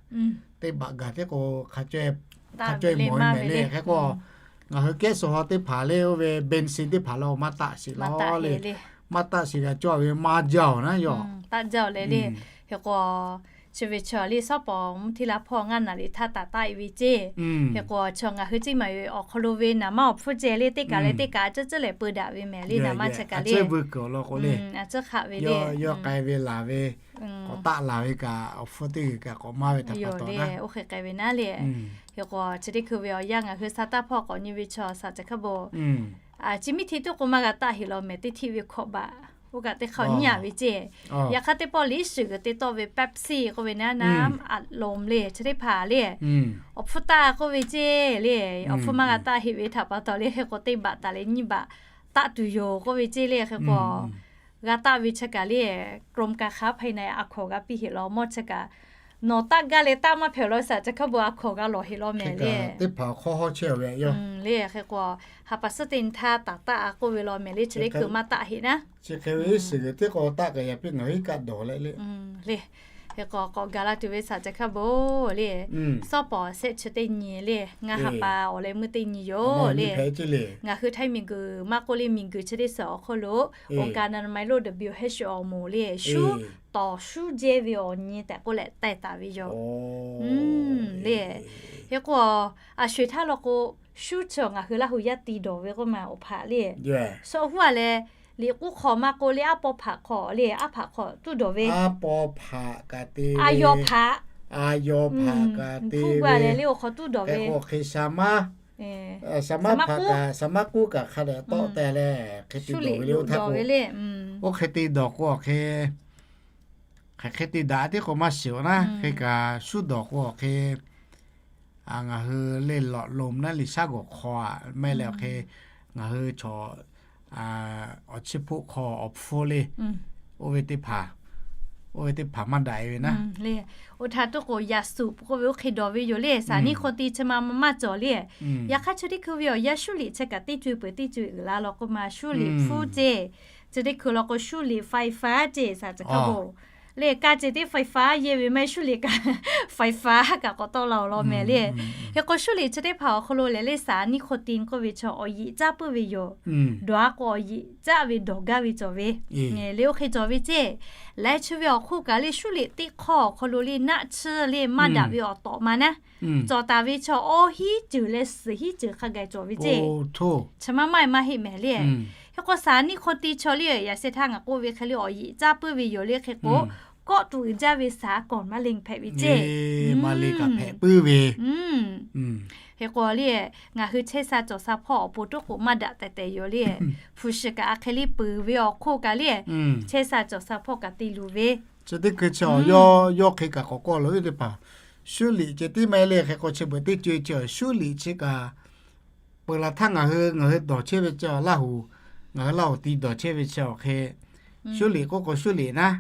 Teˇ baꞈ gaˬ tiˉ k'o hk'a cawˇ e mawˬ ve mehˍ le. Hk'e k'o ngaˬ hui kehˉ suh haw teˇ hpaˍ le oˇ ve เบนซิน teˇ hpaˍ lo maˇ taˆ sheˍ law le. Maˇ taˆ sheˍ g'a cawˇ ve maˇ jaˇ awˬ naˉ yoˬ. Hk'e k'o chi ve chi le shawˉ pawˍ mvuhˇ htiˇ laˇ hpawˇ ngaˇ naˍ riˍ htaˇ taˍ taˆ e ve ceˇ. Hk'e k'o chi ngaˬ hui ceˇ maˬ awˬ hk'aw lo ve naˍ manˇ awˬ hpfuhˇ ceh le teˇ kaꞈ leh teˇ kaꞈ a ciˉ ciˉ lehˬ peu daꞈ ve mehˍ le naˍ manˇ chi kaꞈ le. A ciˉ hk'aˆ ve le, yawˇ k'ai ve laˬ ve k'awꞈ taˆ laˬ ve kaꞈ awˬ hpfuhˇ teˇ g'uiˬ kaꞈ k'awꞈ maˇ ve htaꞈ pa taw le. Oˇ hk'e k'ai ve naˉ le. Hk'e k'o chi teˇ hkui ve awˬ yanˇ ngaˬ hui sha taˇ hpawˇ k'awꞈ nyi ve chaw shaˍ ca hk'a bo chi miˇ htiˇ tuˉ k'o maˇ g'a taˆ heˆ law mehˍ, teˇ htiˇ ve hkawꞈ baꞈ oˇ kaꞈ teˇ hk'aˇ nyiˇ a ve ceˇ. Yaꞈ hk'aˇ teˇ pawˆ liˇ shiˍ g'uiˬ te tawˆ ve เป๊ปซี่ k'oˆ ve naˉ naˉ a lom le chi teˇ hpaˍ le. Awˬ hpfuhˇ taˆ k'oˆ ve ceˇ le. Awˬ hpfuhˇ maˇ g'a taˆ heˆ ve htaꞈ pa taw le hk'e k'o teˇ baꞈ taˍ leh nyiˇ baꞈ taˆ tuˬ yoˬ k'oˆ ve ceˇ le. Hk'e k'o g'a taˆ ve chi kaꞈ le กรมการค้าภายใน a hkawˍ g'a piˇ heˆ law mawˇ chi kaꞈ nawˬ taˆ gaˇ leh taˆ maˇ hpehꞈ law shaˍ ca hk'a bo a hkawˍ g'a lawˬ heˆ law mehˍ le. Teˇ hpaˍ hk'awˇ hawˇ chehˇ ve yoˬ le. Hk'e k'o ha pa suhˉ teˇ nyi htaˇ taˍ taˆ a k'oˆ ve law mehˍ le chi teˇ hkui maˇ taˆ heˆ naˉ. Chi hk'e ve iˉ shiˍ g'uiˬ teˇ k'o taˆ kaꞈ yaꞈ piˇ ngaˬ hui iˉ kaˆ dawˬ leh le. Le hk'e k'o k'awꞈ gaˬ la tuˬ ve shaˍ ca hk'a bo le. Shawˉ pawˍ shehˆ chi teˇ nyi le, ngaˇ ha pa awˬ leh meuˇ teˇ nyi yoˬ le. Ngaˬ hui htaiˇ miˬ guiˬ maˇ k'oˆ le miˬ guiˬ chi teˇ suhˍ awˬ hk'oˆ lo องค์การอนามัยโลก WHO moˍ le shuˉ tawˍ shuˉ jehˇ ve awˬ nyi tehꞈ k'oˆ leh taiˍ taˍ ve yoˬ le. Hk'e k'o a sho-eˬ htaˇ law k'o shuˉ chi ngaˬ hui Laˇ hu yaˇ ti dawˬ ve k'oˆ ma awˬ hpaꞈ le. Shawˉ huˉ a leh liꞈ k'uˉ hk'aw maˇ k'oˆ le aˉ paw hpaꞈ hk'aw le, aˉ hpaꞈ hk'aw tuˉ dawˬ ve. Aˉ paw hpaꞈ kaꞈ te, a yaw hpaꞈ, a yaw hpaꞈ kaꞈ te ve le awˬ hk'aw tuˉ dawˬ ve. Hk'e k'o hk'e sha maˉ, sha maˉ hpaꞈ kaꞈ sha maˉ kuˉ kaꞈ hk'a dehꞈ tawˆ te leh hk'e te dawˬ ve le oˇ htaˇ k'o, oˇ hk'e te dawˬ k'o awˬ hk'e hk'aˬ hk'e te daꞈ tiˉ k'o maˇ shiˍ awˬ naˉ. Hk'e kaꞈ shuˉ dawˬ k'o awˬ hk'e ngaˬ hui le lawꞈ lom naˉ liꞈ shaˉ g'awˬ hk'aw a mehˍ leh awˬ hk'e ngaˬ hui chaw awˬ chiˇ hpoˆ hk'aw awˬ hpfuhˇ le, oˇ ve teˇ hpaˍ, oˇ ve teˇ hpaˍ maˇ daꞈ e ve naˉ. Oˇ htaˇ tuˉ k'o yaꞈ suhˍ k'oˆ ve oˇ hk'e dawˬ ve yoˬ le. Shaˍ niˇ hk'aw te chi ma maˇ cawˬ le. Yaꞈ hk'aˇ chi teˇ hkui ve awˬ yanˇ shuˉ liꞈ chi kaꞈ teˇ co e peuˬ teˇ co e uiˍ la law k'oˆ ma shuˉ liꞈ hpfuhˇ ceˇ, chi teˇ hkui law k'o shuˉ liꞈ ไฟฟ้า ceˇ shaˍ ca hk'a bo le ka ceh tiˉ ไฟฟ้า yehˇ ve maˇ heˆ, shuˉ liꞈ kaꞈ ไฟฟ้า kaꞈ k'awꞈ tawˆ la-oˬ law meh le. Hk'e k'o shuˉ liꞈ chi teˇ hpaˍ awˬ hk'aw lo lehˬ le สารนิโคติน k'oˆ ve chaw awˬ yeꞈ caˇ puiˉ ve yoˬ. Dawˬ-a k'o awˬ yeꞈ caˇ ve dawˬ gaˇ ve cawˬ ve le, oˇ hk'e cawˬ ve ceˇ. Laiˉ chi ve awˬ hk'oˆ kaꞈ le shuˉ liꞈ teˇ hk'awˇ awˬ hk'aw lo le naˆ tsuhˇ le maˇ daꞈ ve awˬ tawꞈ ma naˉ cawˬ taˍ ve chaw awˇ hinˉ ceuˬ leh suhˍ hinˉ ceuˬ hk'a gaˬ cawˬ ve ceˇ. Chi maˇ maˇ maˇ heˆ mehˍ le. Hk'e k'o สารนิโคติน chaw le yaꞈ sheh htaˇ ngaˬ k'oˆ ve hk'e le awˬ yeꞈ caˇ puiˉ ve yoˬ le. Hk'e k'o kawˆ tuˬ uiˍ jaˇ ve สารก่อมะเร็ง hpehꞈ ve ceˇ. Maˇ le kaꞈ hpehꞈ puiˉ ve. Hk'e k'o le ngaˬ hui chehˇ sha cawˬ sha hpawˇ awˬ pon toˉ k'o maˇ daꞈ tehˬ tehˬ yoˬ le. Hpu shi kaꞈ a hk'e le peuˬ ve awˬ hk'oˆ kaꞈ le chehˇ sha cawˬ sha hpawˇ kaꞈ te luˬ ve. Chi teˇ hkui chi yawˇ hk'e kaꞈ k'awꞈ kawˆ la ve teˇ hpaˍ shuˉ liꞈ ceh tiˉ maˇ heˆ le. Hk'e k'o chi beuꞈ teˇ co-e chi shuˉ liꞈ chi kaꞈ peuˬ laˬ htaˇ ngaˬ hui ngaˬ hui dawˬ chehˇ ve chi Laˇ huˍ, ngaˬ hui Laˇ huˍ ti dawˬ chehˇ ve chi awˬ hk'e shuˉ liꞈ k'oˆ k'o shuˉ liꞈ naˉ,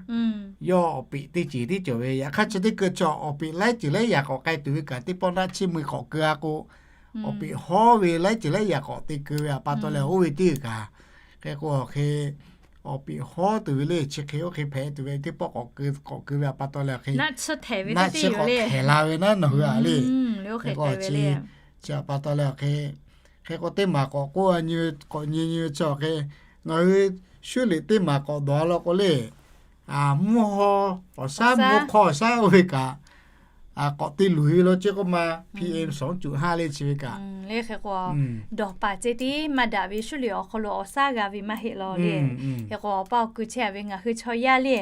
yawˇ awˬ peꞈ teˇ ceuˬ tiˉ cawˬ ve. Yaꞈ hk'aˇ chi teˇ hkui chi awˬ peꞈ laiˉ ceuˬ laiˉ yaꞈ k'awꞈ k'ai tuˬ ve kaꞈ teˇ pawˆ naˆ chiˇ mui k'awꞈ keu-a k'o, awˬ peꞈ hawˉ ve laiˉ ceuˬ laiˉ yaꞈ k'awꞈ te keu ve pa taw leh oˇ ve teˇ kaꞈ hk'e k'o awˬ hk'e awˬ peꞈ hawˉ tuˬ ve le chi hk'e oˇ hk'e hpehꞈ tuˬ ve teˇ pawˆ k'awꞈ keu ve pa taw leh awˬ hk'e naˆ chiˇ hk'ehˍ la ve naˉ naˉ chiˇ k'awꞈ hkehˍ la ve naˉ nawˬ hui-a le. Hk'e k'o chi chi pa taw leh awˬ hk'e hk'e k'o teˇ maˬ k'awꞈ k'oˆ nyi ve k'awꞈ nyi nyi ve chi awˬ hk'e ngaˬ hui shuˉ liꞈ teˇ maˬ k'awꞈ dawˬ-a law k'o le, mvuhˇ haw awˬ shaˉ mvuhˇ hk'aw awˬ shaˉ oˇ ve kaꞈ k'awꞈ te luˬ ve law ceˇ k'oˆ ma, PM สองจุดห้า le chi ve kaꞈ le hk'e k'o dawˬ paˍ ceh tiˉ maˇ daꞈ ve shuˉ liꞈ awˬ hk'aw lo awˬ shaˉ g'a ve maˇ heˆ law le. Hk'e k'o awˬ pa awˬ keu chehˇ-a ve ngaˬ hui chaw yaˇ le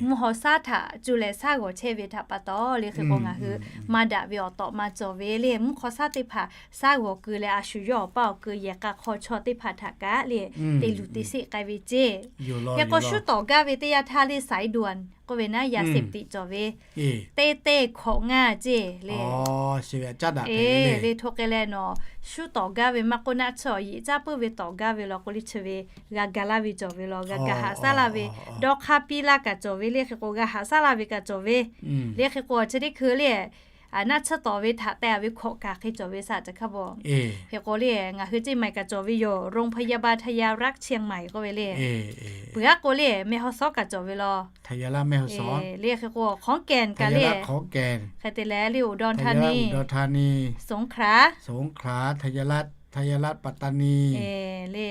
mvuhˇ haw shaˉ htaꞈ cuˇ leh shaˉ g'awˬ chehˇ ve htaꞈ pa taw le hk'e k'o ngaˬ hui maˇ daꞈ ve awˬ tawꞈ ma cawˬ ve le mvuhˇ hk'aw shaˉ teˇ hpaˍ shaˉ g'awˬ keu leh a shu yawˇ awˬ pa awˬ keu yehˬ k'a hk'aw chaw teˇ hpaˍ htaꞈ kaꞈ le te luˬ te sheˆ k'ai ve ceˇ. Hk'e k'o shuˉ tawˍ gaˇ ve teˇ yanˇ htaˇ le สายด่วน k'oˆ ve naˉ ยาเสพติด cawˬ ve teˇ teˇ hkawꞈ ngaˇ ceˇ le. Le hto k'ai leh nawˬ shuˉ tawˍ gaˇ ve maˇ k'oˆ naˆ tsuhˇ awˬ yeꞈ caˇ puiˉ ve tawˍ gaˇ ve law k'o le chi ve g'a ga laˇ ve cawˬ ve law, g'a ga haꞈ shaˉ laˇ ve dawˇ hk'aˇ piˇ laˇ kaꞈ cawˬ ve le hk'e k'o g'a haꞈ shaˉ laˇ ve kaꞈ cawˬ ve le hk'e k'o chi teˇ hkui le naˆ tsuhˇ tawˍ ve htaꞈ teh-a ve hkawꞈ kaꞈ hk'e cawˬ ve shaꞈ caˬ hk'a bawˬ. Hk'e k'o le ngaˬ hui ceˇ maiˍ kaꞈ cawˬ ve yoˬ, โรงพยาบาลไทยรัฐเชียงใหม่ k'oˆ ve le. Peuˬ-a k'o le แม่ฮ่องสอน kaꞈ cawˬ ve law. Le hk'e k'o ขอนแก่น kaꞈ le hk'e te leh le อุดรธานี สงขลา สงขลา ไทยรัฐ ไทยรัฐ ปัตตานี le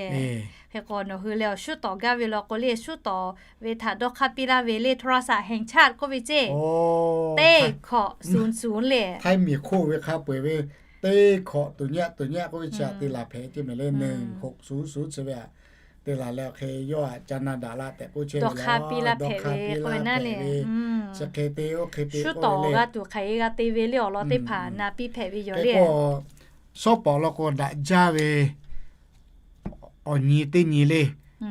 hk'e k'o nawˬ hui leh awˬ shuˉ tawˍ gaˇ ve law k'o le shuˉ tawˍ ve htaꞈ dawˇ hk'aˇ piˇ laˇ ve le โทรศัพท์แห่งชาติ k'oˆ ve ceˇ. Teˇ hkawꞈ sunˍ sunˍ le htaiˇ miˬ hk'oˆ ve hk'a peu-eˬ ve teˇ hkawꞈ tuˬ nyaˆ tuˬ nyaˆ k'oˆ ve chi htaꞈ te laˬ hpehꞈ ceˇ mehˍ le. หนึ่งหกศูนย์ศูนย์ chi ve htaꞈ te laˬ leh awˬ hk'e yawˇ htaꞈ Canada laˇ tehꞈ k'oˆ chehˇ ve law, dawˇ hk'aˇ piˇ laˇ hpehꞈ ve. Chi hk'e te oˇ hk'e te shuˉ tawˍ g'a tuˬ hk'aˬ e g'a te ve le awˬ lawn teˇ hpaˍ na piˇ hpehꞈ ve yoˬ le. Shawˉ pawˍ law k'o daꞈ jaˇ ve awˬ nyi teˇ nyi le,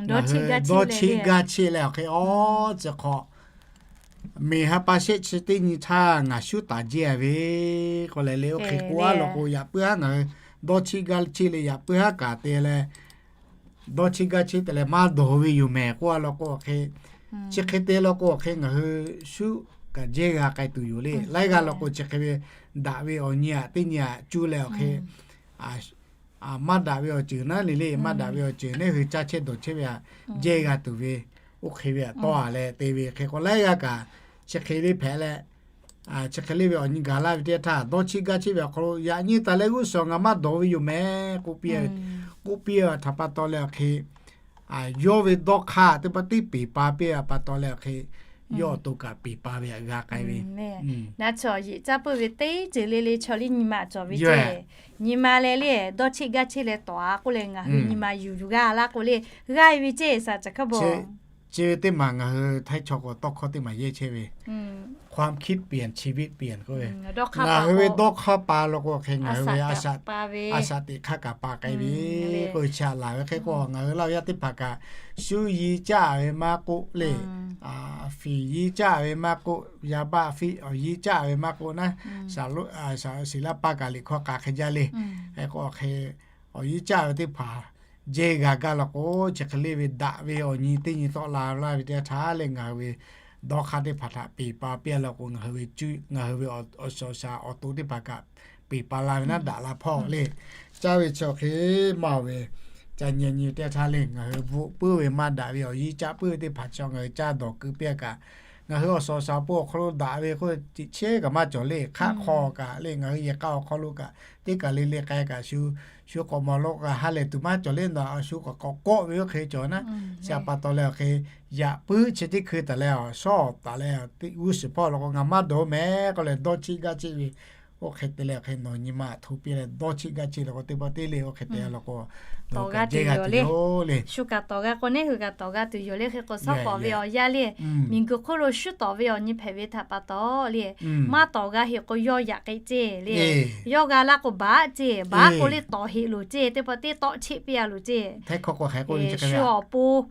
dawˇ cheˆ gaˇ cheˆ leh awˬ hk'e awˬ tcuh hk'awꞈ, miˬ ha pa shehˆ chi teˇ nyi htaˇ ngaˬ shuˉ taˍ jehˇ-a ve k'oˆ leh le oˇ hk'e k'oˆ-a law k'o yaꞈ puiˉ haˉ ngaˬ hui dawˇ cheˆ gaˇ cheˆ leh yaꞈ puiˉ haˉ kaꞈ te leh dawˇ cheˆ gaˇ cheˆ te leh maˇ dawˬ ve yoˬ mehˍ k'oˆ-a law k'o awˬ hk'e, chi hk'e te law k'o awˬ hk'e ngaˬ hui shuˉ kaꞈ jehˇ g'a k'ai tuˬ yoˬ le. Laiˉ g'aˇ law k'o chi hk'e ve daꞈ ve awˬ nyi-aꞈ teˇ nyi-aꞈ cuˇ leh awˬ hk'e maˇ daꞈ ve awˬ ceuˬ naˉ le le, maˇ daꞈ ve awˬ ceuˬ neˉ hui caˇ chehˇ dawˬ chehˇ ve htaꞈ jehˇ g'a tuˬ ve, oˇ hk'e ve htaꞈ tawˇ-a leh te ve hk'e k'o laiˉ g'aˇ kaꞈ chi hk'e le hpehꞈ leh, chi hk'e le ve awˬ nyi gaˬ laˇ ve teˇ htaˇ dawˇ cheˆ gaˇ cheˆ ve awˬ hk'aw lo yaꞈ nyi taˍ leh g'uˇ suhˍ ngaˬ maˇ dawˬ ve yoˬ mehˍ k'oˆ piˇ, k'oˆ piˇ ve htaꞈ pa taw leh awˬ hk'e yawˇ ve dawˇ hk'aˇ teˇ pa teˇ peˍ pa piˇ ve pa taw leh awˬ hk'e yawˇ awˬ to kaꞈ peˍ pa ve htaꞈ g'a k'ai ve. Naˆ tsuhˇ awˬ yeꞈ caˇ puiˉ ve teˇ ceuˬ le le chaw le nyi ma cawˬ ve ceˇ. Nyi ma leh le dawˇ cheˆ gaˇ cheˆ leh tawˍ-a k'oˆ leh ngaˬ hui nyi ma yuˬ yuˬ g'aˇ laˇ k'o le g'aˇ-e ve ceˇ shaˍ caˬ hk'a bawˬ. Chi ve teˇ maˬ ngaˬ hui htaiˇ chaw k'o tawˇ hkawˇ teˇ maˬ yehˇ chehˇ ve ความคิดเปลี่ยน ชีวิตเปลี่ยน k'oˆ ve, ngaˬ hui ve dawˇ hk'aˇ pa law k'o hk'e ngaˬ hui ve a shaꞈ teꞈ hk'aˇ kaꞈ pa k'ai ve k'oˆ ve chi htaꞈ laˬ ve hk'e k'o ngaˬ hui Laˇ huˍ yaˇ teˇ hpaˍ kaꞈ shuˉ yiˇ caˇ ve maˇ k'oˆ le, fiˍ yiˇ caˇ ve maˇ k'oˆ, yaˇ baˆ fiˆ awˬ yiˇ caˇ ve maˇ k'oˆ naˉ, shaˍ shiˍ laˇ paˇ kaꞈ liꞈ hkawˇ k'a hk'e jaˇ le. Hk'e k'o hk'e awˬ yiˇ caˇ ve teˇ hpaˍ jehˇ g'a gaˇ law k'o chi hk'e le ve daꞈ ve awˬ nyi teˇ nyi tawˆ la laˇ ve teˇ htaˇ leh ngaˬ hui ve dawˇ hk'aˇ teˇ hpaˍ htaꞈ peˍ pa piˇ-a law k'o ngaˬ hui ve cuˇ ngaˬ hui ve awˬ shaˍ shaˍ awˬ to teˇ hpaˍ kaꞈ peˍ pa la ve naˉ daꞈ la hpawˇ le. Caˇ ve chi awˬ hk'e maˇ-oˬ ve, ca nyi nyi teˇ htaˇ le ngaˬ hui bvuhꞈ puiˉ ve maˇ daꞈ ve awˬ yiˇ caˇ puiˉ ve teˇ hpaˍ chi ngaˬ hui caˇ dawˬ keu piˇ-a kaꞈ ngaˬ hui awˬ suhˍ awˬ shaˍ awˬ pon awˬ hk'aw lo daꞈ ve k'oˆ ve tiꞈ chehˇ kaꞈ maˇ cawˬ le. Hk'aˆ hk'aw kaꞈ le, ngaˬ hui yehˬ k'a awˬ hk'aw lo kaꞈ teˇ kaˬ le le k'ai kaꞈ shu, shu k'awꞈ mawˬ lo kaꞈ ha lehˬ tuˬ maˇ cawˬ le. Nawˬ a shu k'awꞈ k'awꞈ kawˆ ve oˇ hk'e cawˬ naˉ. Chi htaꞈ pa taw leh awˬ hk'e yaꞈ puiˉ chi teˇ hkui taˍ leh awˬ shawˉ taˍ leh, g'uˇ suhˍ hpawˇ lo k'o ngaˬ maˇ dawˬ mehˍ k'oˆ leh dawˇ cheˆ gaˇ cheˆ ve, oˇ hk'e te leh awˬ hk'e nawˬ nyi ma hto piˇ leh dawˇ cheˆ gaˇ cheˆ leh k'o teˇ pawˆ teˇ le oˇ hk'e te leh k'o, nawˬ kaꞈ jehˇ g'a tuˬ yoˬ le. Shu kaꞈ tawˍ g'a k'o neˇ hui kaꞈ tawˍ g'a tuˬ yoˬ le. Hk'e k'o suhˉ k'awꞈ ve awˬ yanˇ le, miˬ guiˬ hk'oˆ lo shu tawˍ ve awˬ nyi hpehꞈ ve htaꞈ pa taw le, maˇ tawˍ g'a heˆ k'o yawˇ yaꞈ k'e ceˇ le. Yawˇ g'a laˇ k'o baˬ ceˇ, baˬ k'o le tawˍ heˆ loˬ ceˇ, teˇ pawˆ teˇ tawˆ cheˆ piˇ a loˬ ceˇ. Shu awˬ pon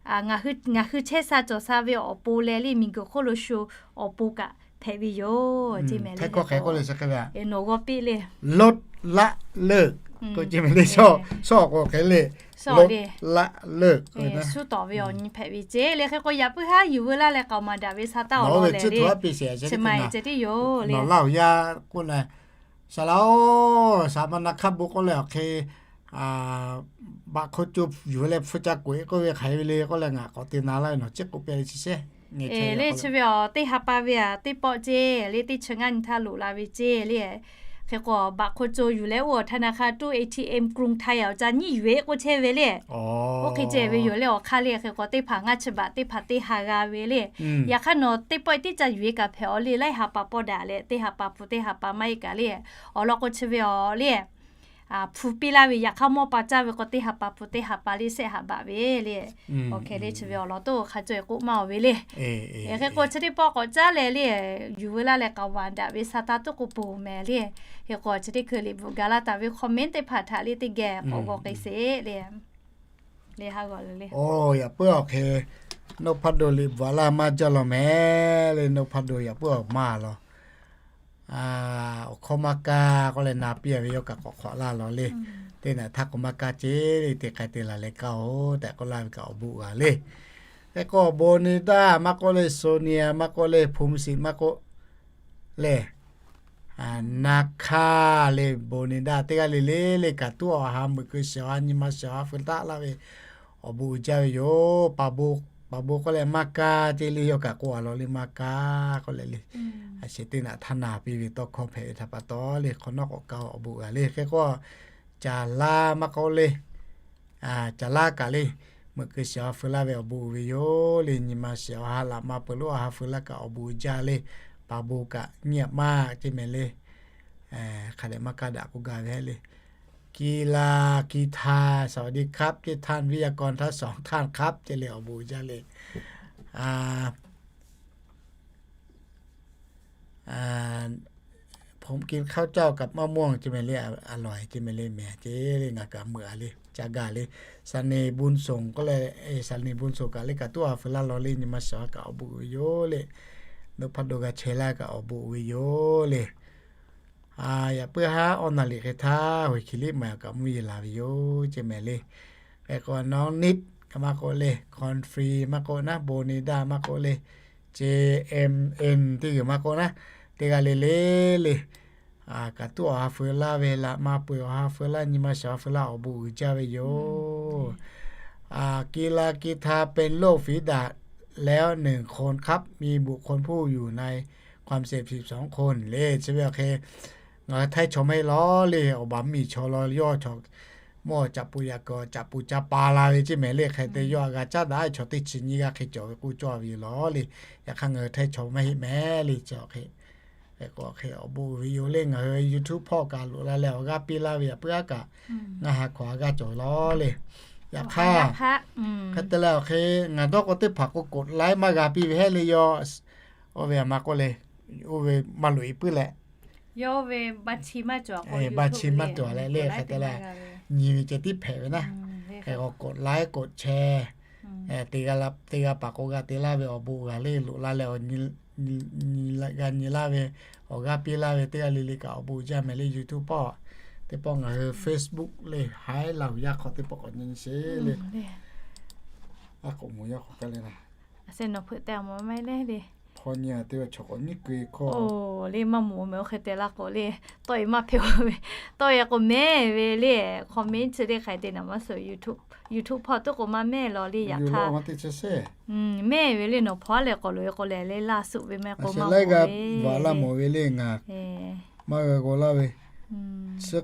ngaˬ hui chehˇ sha cawˬ sha ve awˬ pon leh le, miˬ guiˬ hk'oˆ lo shu awˬ pon kaꞈ hpehꞈ ve yoˬ. Nawˬ g'aw piˇ le, ลดละเลิก k'o ceˇ mehˍ le. Shu k'o hk'e le, ลดละเลิก shu tawˍ ve awˬ nyi hpehꞈ ve ceˇ le. Hk'e k'o yaꞈ puiˉ haˉ yuˬ veu laˇ leh k'aoˍ maˍ daꞈ ve sha taˇ awˬ lawn leh le, chi ma e ceh tiˉ yoˬ le. Nawˬ laˇ awˬ yaˇ k'oˆ leh, saˍ laꞈ-oˬ, saˍ ma na hk'aˇ bon k'oˆ leh awˬ hk'e baꞈ hk'oˆ co yuˬ leh hpu ca k'oꞈ-e k'oˆ ve hk'aˬ hk'e ve le k'oˆ leh ngaˬ k'awꞈ te na laˇ ve nawˬ ciˉ k'oˆ piˇ le chi shehˉ. Le chi ve awˬ teˇ ha pa ve a teˇ pawˆ ceˇ le, teˇ chi ngaˇ nyi htaˇ loꞈ la ve ceˇ le. Hk'e k'o baꞈ hk'oˆ co yuˬ leh oˇ awˬ ธนาคาร ตู้ เอทีเอ็ม กรุงไทย awˬ ca nyiˇ yuˬ-e k'oˆ chehˇ ve le. Oˇ hk'e ceh ve yoˬ le. Awˬ hk'aˇ le hk'e k'o teˇ hpaˍ ngaˇ chi baꞈ teˇ hpaˍ teˇ ha g'a ve le. Yaꞈ hk'aˇ nawˬ teˇ pawˆ teˇ ca yuˬ-e kaꞈ hpehꞈ awˬ le, laiˉ ha pa pawˆ daꞈ leh teˇ ha pa hpu teˇ ha pa maˇ heˆ kaꞈ le. Awˬ lawn k'o chi ve awˬ le hpu piˇ laˇ ve yaꞈ hk'aˇ mawˇ pa caˇ ve k'o teˇ ha pa hpu teˇ ha pa le shehˆ ha baꞈ ve le. Awˬ hk'e le chi ve awˬ lawn toˇ hk'a caweh k'oˆ maˇ awˬ ve le. Hk'e k'o chi teˇ pawˆ k'awꞈ caˉ leh le, yuˬ veu laˇ leh k'aoˍ maˍ daꞈ ve sha taˇ tuˉ k'o ponˬ mehˍ le. Hk'e k'o chi teˇ hkui liꞈ bvuhꞈ gaˬ la taˍ ve comment teˇ hpaˍ htaꞈ le teˇ geh k'awꞈ g'awˬ k'ai sheˍ le. Oˇ, yaꞈ puiˉ awˬ hk'e, Noˉ hpaˇ do liꞈ bvuhꞈ laˇ maˇ jaˇ law mehˍ le. Noˉ hpaˇ do yaꞈ puiˉ awˬ maˇ law, awˬ hkawˇ maˇ kaˇ k'oˆ leh na piˇ a ve yawˇ kaꞈ k'awꞈ hk'awꞈ laˇ law le. Teˇ naꞈ htaˇ k'o maˇ kaˇ ceˇ le, te k'ai te laˬ leh kaˇ-oˬ tehꞈ k'oˆ laˇ ve kaꞈ awˬ bon g'a le. Hk'e k'o โบนีด้า maˇ k'oˆ le, โซเนีย maˇ k'oˆ le, ภูมิสิทธิ์ maˇ k'oˆ le, Naˍhkaˇ le, โบนีด้า teˇ g'aˇ le le le kaꞈ tuˉ awˬ ha meuꞈ keu shiˍ awˬ ha nyi ma shiˍ awˬ ha feu taˆ laˇ ve awˬ bon uiˍ jaˇ ve yoˬ. Paˍ bon k'oˆ leh maˇ kaˇ ceˇ le, yawˇ kaꞈ k'oˆ a law le maˇ kaˇ k'oˆ leh le. A sheh teˇ naꞈ htaˇ na piˇ ve tawˇ hkawˇ hpehꞈ ve htaꞈ pa taw le hk'awꞈ nawˉ k'awꞈ kaˇ awˬ bon g'a le. Hk'e k'o, Caˍ laˇ maˇ k'oˆ le, Caˍ laˇ kaꞈ le, meuꞈ keu shiˍ awˬ ha feu laˇ ve awˬ bon uiˍ ve yoˬ le. Nyi ma shiˍ awˬ ha laꞈ ma peuˬ lonˉ awˬ ha feu laˇ kaꞈ awˬ bon uiˍ jaˇ le. Paˍ bon kaꞈ nyiˇ aꞈ maˇ ceˇ mehˍ le. Hk'a dehꞈ maˇ kaˇ daꞈ k'oˆ gaˇ ve heˆ le. กีฬา กีทา สวัสดีครับ เจ็ดท่าน วิทยากรทั้งสองท่านครับ ceˇ le awˬ bon uiˍ jaˇ le. ผมกินข้าวเจ้ากับมะม่วง ceˇ mehˍ le, a loˬ ceˇ mehˍ le, mehˍ ceˇ le, ngaˬ kaꞈ meuꞈ a le, ca gaˇ le. Saˍneˍ บุญส่ง k'oˆ leh, Saˍneˍ บุญส่ง kaꞈ le kaꞈ tuˉ awˬ ha feu laˇ law le, nyi ma shiˍ awˬ ha kaꞈ awˬ bon uiˍ ve yoˬ le. Noˉ hpaˇ do g'a chehˇ laˇ kaꞈ awˬ bon uiˍ ve yoˬ le. Yaꞈ puiˉ haˉ awˬ naˬ liꞈ hk'e htaˇ, Hoˍ hkiˬ liˇ maˬ kaꞈ mvuhˇ yeˬ laˬ ve yoˬ ceˇ mehˍ le. Hk'e k'o, Naˍhkaˇ maˇ k'oˆ le, Country maˇ k'oˆ naˉ, โบนีด้า maˇ k'oˆ le, JMN teˇ g'uiˬ maˇ k'oˆ naˉ, teˇ g'aˇ le le le kaꞈ tuˉ awˬ ha feu laˇ ve, laꞈ ma peuˬ awˬ ha feu laˇ, nyi ma shiˍ awˬ ha feu laˇ, awˬ bon uiˍ jaˇ ve yoˬ. กีฬา กีทา เป็นโรคฝีดาษแล้วหนึ่งคนครับ มีบุคคลผู้อยู่ในความเจ็บสิบสองคน le chi ve awˬ hk'e ngaˬ hui Htaiˇ chaw maˇ heˆ lawˬ le, awˬ baˬ mvuhˇmiˬ chaw lawˬ, yawˇ chaw mawˇ caꞈ pu yaꞈ kaw caꞈ pu caˇ pa la ve ceˇ mehˍ le. Hk'e te yawˇ a g'a caˉ daꞈ, chaw teˇ chi nyi g'aˇ hk'e cawˬ ve k'oˆ cawˇ ve yoˬ lawˬ le. Yaꞈ hk'aˇ ngaˬ hui Htaiˇ chaw maˇ heˆ mehˍ le chi awˬ hk'e. Hk'e k'o hk'e awˬ bon uiˍ ve yoˬ le. Ngaˬ hui Youtube hpawˇ kaꞈ loꞈ la leh awˬ g'aˇ piˇ laˇ ve yaꞈ puiˉ aˉ kaꞈ ngaˬ ha hk'awꞈ a g'aˇ cawˬ lawˬ le. Yaꞈ hk'aˇ hk'e te leh awˬ hk'e ngaˬ dawˇ k'o teˇ hpaˍ k'o กดไลค์ maˇ g'a piˇ ve heˆ le. Yawˇ oˇ ve a ma k'oˆ le, oˇ ve maˇ loꞈ e puiˉ leh, ba chi maˇ cawˬ leh le. Hk'e te leh nyi ve ceh tiˉ hpehꞈ ve naˉ. Hk'e k'o กดไลค์ กดแชร์ teˇ g'aˇ paˍ k'o g'a te laˇ ve awˬ bon g'a le, loꞈ la leh g'a nyi laˇ ve, awˬ g'aˇ piˇ laˇ ve teˇ g'aˇ le le kaꞈ awˬ bon jaˇ mehˍ le. Youtube hpawˇ teˇ pawˆ ngaˬ hui Facebook le haiˉ laˇ huˍ yaˇ hk'aw teˇ pawˆ k'awꞈ nyi sheˍ le. A k'oꞈ moˍ yaˇ k'awꞈ k'ai le na. A se nawˬ hpeuꞈ te a mawˬ maˇ heˆ le. Hk'aw nyi a te ve chaw k'awꞈ nyiˉ keu hkawˇ le maˇ moˍ meh oˇ hk'e te laˇ k'o le, tawˆ e maˇ hpehꞈ ve, tawˆ e k'o mehˇ ve le, hk'aw mehˇ chi le hk'aˬ hk'e te naˍ maˇ suh YouTube, YouTube hpawˇ tuˉ k'o maˇ mehˇ law le yaꞈ hk'aˇ. Mehˇ ve le nawˬ hpawˇ lehˬ k'awꞈ loꞈ e k'o lehˬ le laˇ suhˍ ve meh k'o maˇ g'a ve le ngaˬ maˇ g'a g'aw laˇ ve. Chi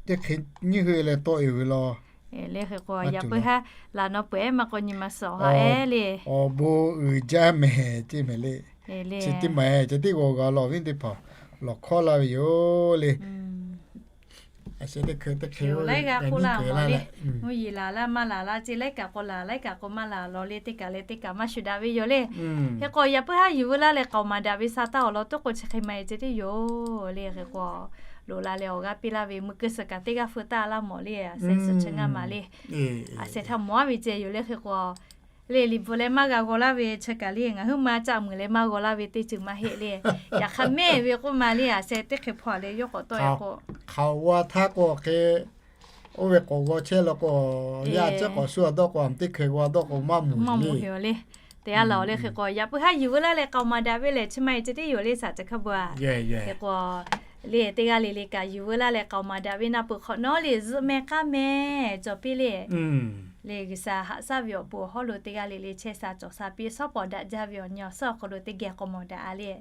teˇ hk'e nyiˇ hui leh tawˆ e ve law. Le hk'e k'o yaꞈ puiˉ haˉ laˬ nawˬ peuˬ ehˉ maˇ k'o nyi ma suhˍ ha ehˉ le. Awˬ bon uiˍ jaˇ mehˍ ceˇ mehˍ le. Chi teˇ maˬ ceh tiˉ g'aw g'a law viˉ teˇ hpaˍ lawˬ hkawˇ laˇ ve yoˬ le. Laiˉ g'aˇ k'oˆ laˇ mawˬ le, mvuhˇ yeˬ laˬ laˇ maˇ laˬ laˇ ceˇ, laiˉ kaꞈ k'o laˬ laiˉ kaꞈ k'o maˇ laˬ law le, teˇ kaꞈ leh teˇ kaꞈ maˇ shuˍ daꞈ ve yoˬ le. Hk'e k'o yaꞈ puiˉ haˉ yuˬ veu laˇ leh k'aoˍ maˍ daꞈ ve sa taˇ awˬ lawn tuˉ k'o chi hk'e maˇ e ceh tiˉ yoˬ le. Hk'e k'o loꞈ la leh awˬ g'aˇ piˇ laˇ ve meuˇ keu suhˍ kaꞈ teˇ g'aˇ feu taˇ laˇ mawˬ le, a seh suhˍ chi ngaˇ maˍ le. A seh htaˇ mawˬ a ve ceh yoˬ le. Hk'e k'o le liꞈ bvuhꞈ leh maˇ g'a g'aw laˇ ve chi kaꞈ le ngaˬ huiˉ ma caˆ muiˬ leh maˇ g'aw laˇ ve teˇ ceuˬ maˇ heˆ le. Yaꞈ hk'aˇ mehˇ ve k'oˆ ma le, a seh teˇ hk'e hpawˇ leh yawˇ k'awꞈ tawˆ e k'o hk'aoˍ g'aw htaˇ k'o hk'e oˇ ve k'awꞈ g'aw chehˇ law k'o, yaˇ ceˉ k'awꞈ shu a dawˇ k'o, a teˇ hkeh g'aw a dawˇ k'o maˇ mawˬ le. Te a laˬ le. Hk'e k'o yaꞈ puiˉ haˉ yuˬ veu laˇ leh k'aoˍ maˍ daꞈ ve lehˬ chi maˇ e ceh tiˉ yoˬ le, saˍ ceh hk'a bvuhꞈ. Hk'e k'o le teˇ g'aˇ le le kaꞈ yuˬ veu laˇ leh k'aoˍ maˍ daꞈ ve naˆ peuˬ hk'awꞈ nawˉ le zuhˆ meh k'aˉ meh cawˬ piˇ le. Le G'uiˬsha haꞈ shaˉ ve awˬ pon awˬ hawˉ lo teˇ g'aˇ le le chehˇ sha cawˬ sha piˇ shawˉ pawˍ daꞈ jaˇ ve awˬ nyi awˬ suhˉ awˬ hk'aw lo teˇ geh k'awꞈ mawˬ daꞈ a le.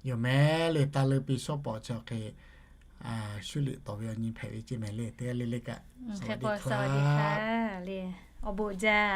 Yoˬ meh le, taˇ leuˇ piˇ shawˉ pawˍ chi hk'e shu liꞈ tawˍ ve awˬ nyi hpehꞈ ve ceˇ meh le, teˇ g'aˇ le le kaꞈ hk'e k'o le awˬ bon jaˇ.